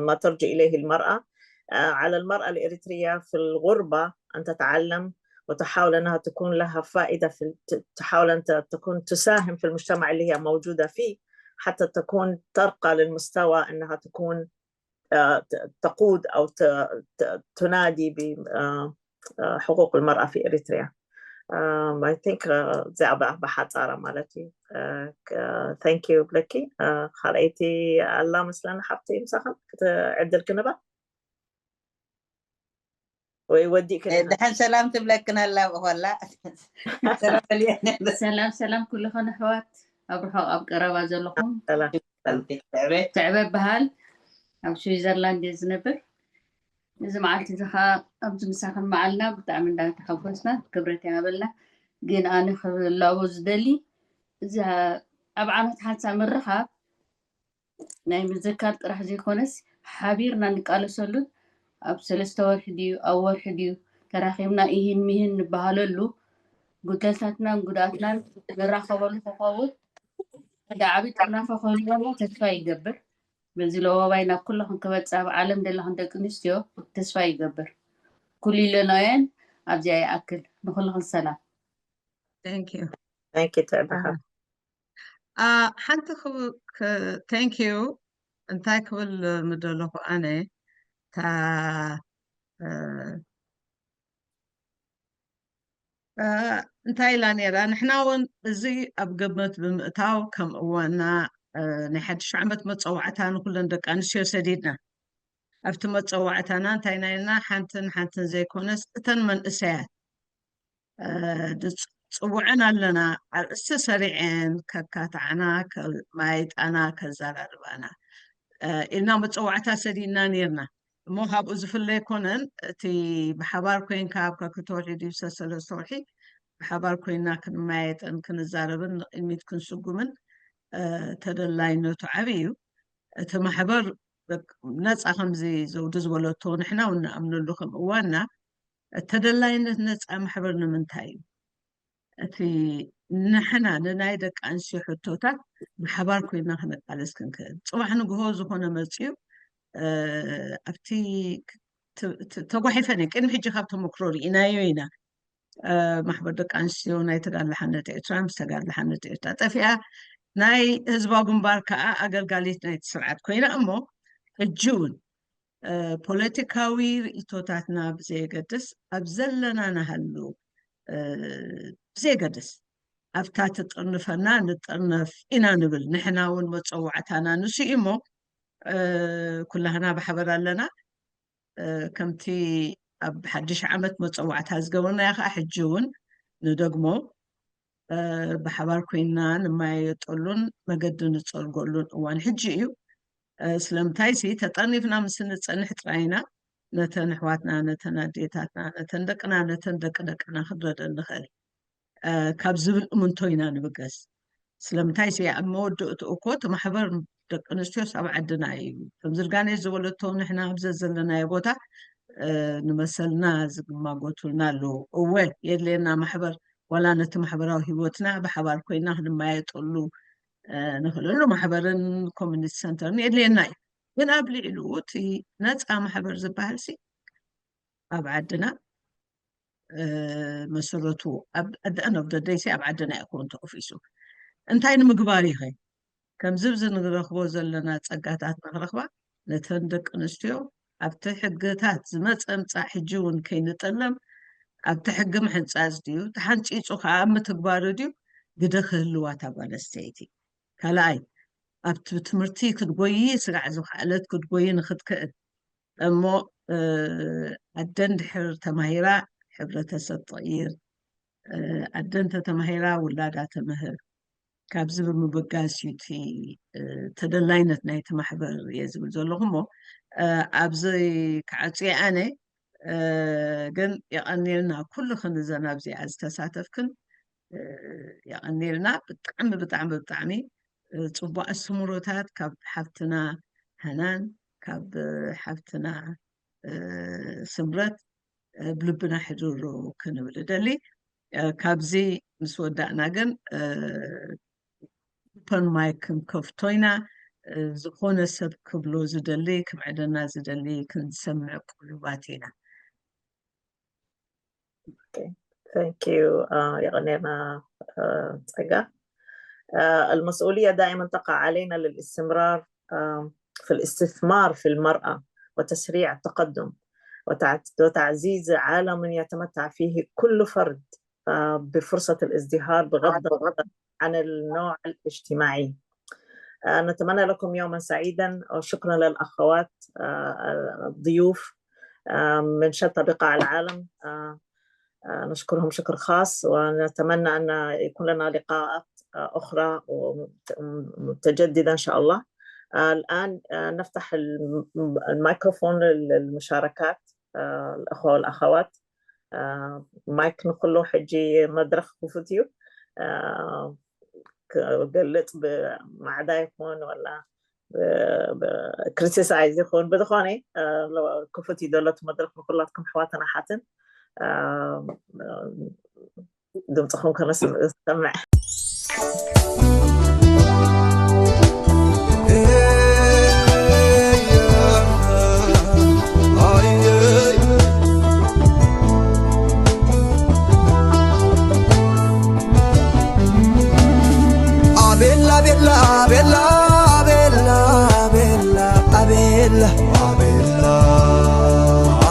ما ترجو إليه المرأة. على المرأة الإريترية في الغربة أن تتعلم وتحاول أنها تكون لها فائدة في تحاول أن تكون تساهم في المجتمع اللي هي موجودة فيه حتى تكون ترقى للمستوى أنها تكون تقود أو تنادي بحقوق المرأة في إريتريا. I think እዚኣ ብሓፃራ ማለት እዩ። Thank you ብለኪ። ካልኣይቲ ኣላ መስለኒ ሓብቲ ምሳኽን ክትዕድል ክንባ ወይ ወዲእ ደሓን ሰላም ትብለክን ኣላ ብኾላ ሰላም ሰላም ኩልኸን ኣሕዋት ኣብ ርሑቕ ኣብ ቀረባ ዘለኹም ትዕበ በሃል ኣብ ስዊዘርላንድ እየ ዝነብር። እዚ መዓልቲ እዚ ከዓ ኣብዚ ምሳኽን መዓልና ብጣዕሚ እንዳተሓጎስና ክብረት ይሃበልና። ግን ኣነ ክላቦ ዝደሊ እዚ ኣብ ዓመት ሓንሳ ምርኻብ ናይ ምዝካር ጥራሕ ዘይኮነስ ሓቢርና ንቃለሰሉን ኣብ ሰለስተ ወርሒ ድዩ ኣብ ወርሒ ድዩ ተራኺብና ኢሂን ሚሂን ንበሃለሉ ጉድለታትናን ጉድኣትናን ንራኸበሉ ክኸውን ሓደ ዓብዪ ጥርናፈ ክህልወና ተስፋ ይገብር። በዚ ለዋዋይ ናብ ኩልኽን ክበፅሕ ኣብ ዓለም ዘለኽን ደቂ ኣንስትዮ ተስፋ ይገብር። ኩሊለናዮን ኣብዚኣ ይኣክል። ንኹልኽን ሰላም። Thank you. Thank you ትዕበኻ። ሓንቲ thank you እንታይ ክብል ምደለኹ ኣነ እታ እንታይ ኢላ ነይራ? ንሕና እውን እዚ ኣብ ግምት ብምእታው ከም እዋና ናይ ሓድሽ ዓመት መፀዋዕታ ንኩለን ደቂ ኣንስትዮ ሰዲድና። ኣብቲ መፀዋዕታና እንታይ ናይልና ሓንትን ሓንትን ዘይኮነስ እተን መንእሰያት ጽውዐን ኣለና። ኣርእስቲ ሰሪዐን ከካትዓና፣ ከማይጣና፣ ከዘራርባና ኢልና መፀዋዕታ ሰዲድና ነርና። እሞ ካብኡ ዝፍለ ኣይኮነን። እቲ ብሓባር ኮይንካ ኣብ ከክልተ ወርሒ ድዩ ሰለስተ ወርሒ ብሓባር ኮይና ክንመያየጥን ክንዛረብን ንቅድሚት ክንስጉምን ተደላይነቱ ዓብይ እዩ። እቲ ማሕበር ነፃ ከምዚ ዘውዲ ዝበለቶ ንሕና እውን ንኣምነሉ ከም እዋና ተደላይነት ነፃ ማሕበር ንምንታይ እዩ? እቲ ንሕና ንናይ ደቂ ኣንስትዮ ሕቶታት ብሓባር ኮይና ክነቃለስ ክንክእል፣ ፅባሕ ንግሆ ዝኾነ መፅዩ ኣብቲ ተጓሒፈን እየ። ቅድሚ ሕጂ ካብ ተመክሮ ርኢናዮ ኢና። ማሕበር ደቂ ኣንስትዮ ናይ ተጋድሎ ሓርነት ኤርትራ ምስ ተጋድሎ ሓርነት ኤርትራ ጠፊኣ፣ ናይ ህዝባዊ ግንባር ከዓ ኣገልጋሊት ናይቲ ስርዓት ኮይና፣ እሞ ሕጂ እውን ፖለቲካዊ ርእይቶታትና ብዘየገድስ፣ ኣብ ዘለና ንሃሉ ብዘየገድስ፣ ኣብታ ትጥርንፈና ንጥርነፍ ኢና ንብል። ንሕና እውን መፀዋዕታና ንሱ እዩ እሞ ኩላህና ብሓበር ኣለና። ከምቲ ኣብ ሓድሽ ዓመት መፀዋዕታ ዝገበርናዮ ከዓ ሕጂ እውን ንደግሞ። ብሓባር ኮይንና ንመያየጠሉን መገዲ ንፀርገሉን እዋን ሕጂ እዩ። ስለምንታይ ሲ ተጠርኒፍና ምስ እንፀንሕ ጥራይ ኢና ነተን ኣሕዋትና፣ ነተን ኣዴታትና፣ ነተን ደቅና፣ ነተን ደቂ ደቅና ክንረደን ንኽእል ካብ ዝብል እምንቶ ኢና ንብገስ። ስለምንታይ ሲ ኣብ መወዳእትኡ እኮ እቲ ማሕበር ደቂ ኣንስትዮስ ኣብ ዓድና እዩ። ከም ዝርጋነሽ ዝበለቶ ንሕና ኣብ ዘዘለናዮ ቦታ ንመሰልና ዝማጎቱልና ኣለዉ። እወ የድልየና ማሕበር፣ ዋላ ነቲ ማሕበራዊ ህይወትና ብሓባር ኮይና ክንመያየጠሉ ንኽእለሉ ማሕበርን ኮሚኒቲ ሰንተርን የድልየና እዩ። ግን ኣብ ልዕሊኡ እቲ ነፃ ማሕበር ዝበሃል ሲ ኣብ ዓድና መሰረቱ ኣብ ደእን ኦፍ ደደይሲ ኣብ ዓድና ይኸውን ተኦፊሱ እንታይ ንምግባር ይኸ ከምዚ ብዚ ንረኽቦ ዘለና ፀጋታት ንክረኽባ ነተን ደቂ ኣንስትዮ ኣብቲ ሕግታት ዝመፀ ምፃእ ሕጂ እውን ከይንጠለም ኣብቲ ሕጊ ምሕንፃፅ ድዩ ተሓንፂፁ ከዓ ኣብ ምትግባሩ ድዩ ግደ ክህልዋ እታ ጓል ኣንስተይቲ። ካልኣይ ኣብቲ ትምህርቲ ክትጎይ ስጋዕ ዝኸኣለት ክትጎይ ንክትክእል እሞ ኣደ እንድሕር ተማሂራ ሕብረተሰብ ትቕይር፣ ኣደ እንተተማሂራ ውላዳ ተምህር። ካብዚ ብምብጋስ እዩ እቲ ተደላይነት ናይቲ ማሕበር እየ ዝብል ዘለኹ እሞ ኣብዚ ክዓፅየ ኣነ ግን የቐንየልና ኩልኽን እዘን ኣብዚኣ ዝተሳተፍክን የቐንየልና። ብጣዕሚ ብጣዕሚ ብጣዕሚ ፅቡቅ ኣስተምህሮታት ካብ ሓፍትና ሃናን ካብ ሓፍትና ስምረት ብልብና ሕድሩ ክንብል እደሊ። ካብዚ ምስ ወዳእና ግን ኦፐን ማይክ ክንከፍቶ ኢና። ዝኾነ ሰብ ክብሎ ዝደሊ ክምዕደና ዝደሊ ክንሰምዕ ቅሉባት ኢና። Thank you. የቐኔና ፀጋ. المسؤولية دائما تقع علينا للاستمرار في الاستثمار في المرأة وتسريع التقدم وتعزيز عالم يتمتع فيه كل فرد بفرصة الازدهار بغض النظر عن النوع الاجتماعي. نتمنى لكم يوما سعيدا وشكرا للأخوات الضيوف من شتى بقاع العالم. نشكرهم شكر خاص ونتمنى أن يكون لنا لقاءات أخرى متجددة إن شاء الله. الآن نفتح الميكروفون للمشاركات. الأخوة والأخوات. ማይክ ንኩሉ ሕጂ መድረክ ክፉት እዩ። ክገልፅ ብማዕዳ ይኹን ወላ ክሪቲሳይዝ ይኹን ብዝኾነ ክፉት እዩ ዘሎ እቲ መድረክ ንኩላትኩም ኣሕዋትን ኣሓትን። ድምፅኹም ከነስምዕ። Abella, Abella, Abella, Abella, Abella, Abella, Abella,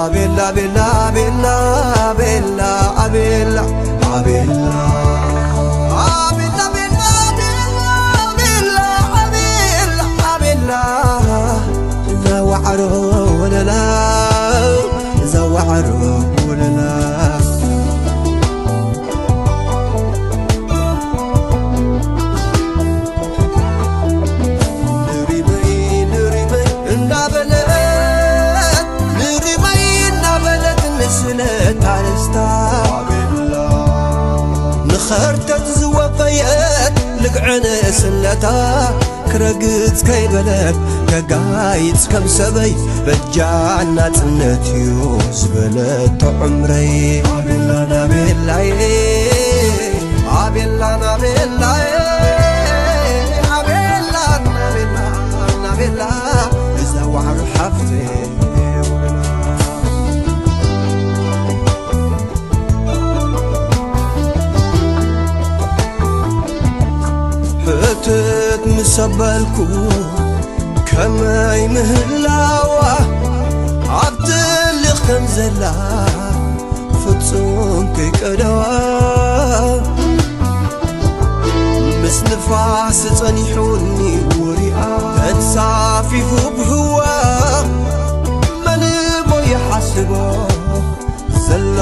Abella, Abella, Abella, Abella, Abella. ኸርተት ዝወፈየት ልግዕን ስነታ ክረግጽ ከይበለት ከጋይጽ ከም ሰበይ በጃ ናጽነት እዩ ዝበለቶ ዕምረይ። ኣቤላ ናቤላዬ፣ ኣቤላ ናቤላዬ፣ ኣቤላ ናቤላ ናቤላ እዛ ዋዕሮ ሓፍተይ። ሕትት ምስ ኣበልኩ ከመይ ምህላዋ ኣብ ትልኽ ከም ዘላ ፍጹም ከይቀደዋ ምስ ንፋስ ጸኒሑኒ ወሪኣ ተንሳፊፉ ብህዋ መን እሞ ይሓስቦ ዘሎ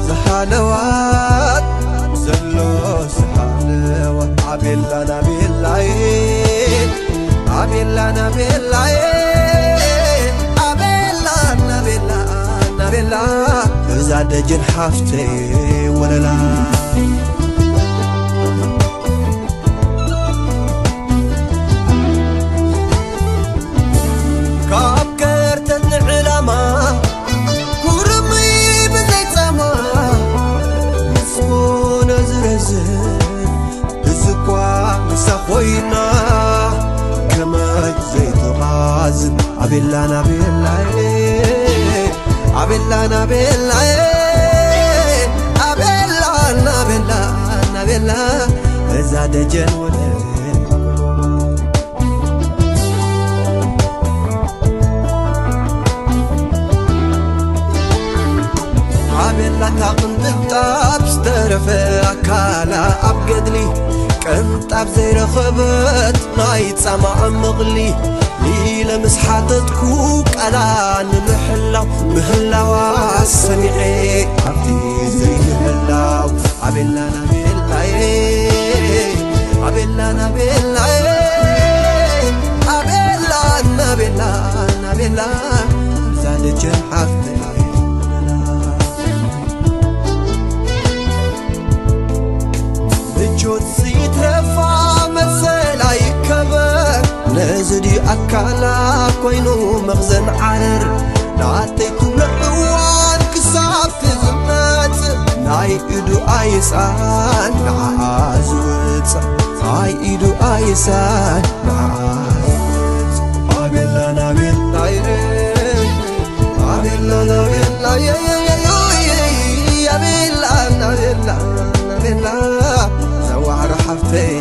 ዝሃለዋት ዘሎ ዝሃለዋት ኣቤላ ናቤላዬ ኣቤላ ናቤላዬ ኣቤላ ናቤላ ናቤላ እዛ ደጀን ሓፍተይ ወለላ ካብ ከርተት ንዕላማ ኩርምይ ብዘይ ጻማ ምስ ኮነ ዝረዝን እዚ እኳ ምሳ ኮይና ከመይ ዘይትቓዝን ኣቤላ ናቤላዬ ኣቤላ ናቤላዬ ኣቤላ ናቤላ ናቤላ እዛ ደጀን ወለ ኣቤላ እታ ቅንጥብጣብ ዝተረፈ ኣካላ ኣብ ገድሊ ቅንጣብ ዘይረኸበት ናይ ጻማ ምቕሊ ኢለ ምስ ሓተትኩ ቃላ ንምሕላው ምህላዋ ሰሚዐ ኣብቲ ዘይምህላው ኣቤላ ናቤላዬ ኣቤላ ናቤላዬ ኣቤላ ናቤላ ናቤላ እዛ ደጀን ሓፍተይ ምቾት ዘይትረፋ መሰል ኣይከበር ነዚ ድዩ ኣካላ ኮይኑ መኽዘን ዓረር ናተይ ክብሎ እዋን ክሳብ ትዝመጽእ ናይ ኢዱ ኣይስኣን ንዓኣ ዝውጽእ ናይ ኢዱ ኣይስኣን ንዓኣ ዝውጽእ ኣቤላ ናቤላ ይረ ኣቤላ ናቤላ የየየየ ኣቤላ ናቤላ ናቤላ ዘዋዕሮ ሓፍተይ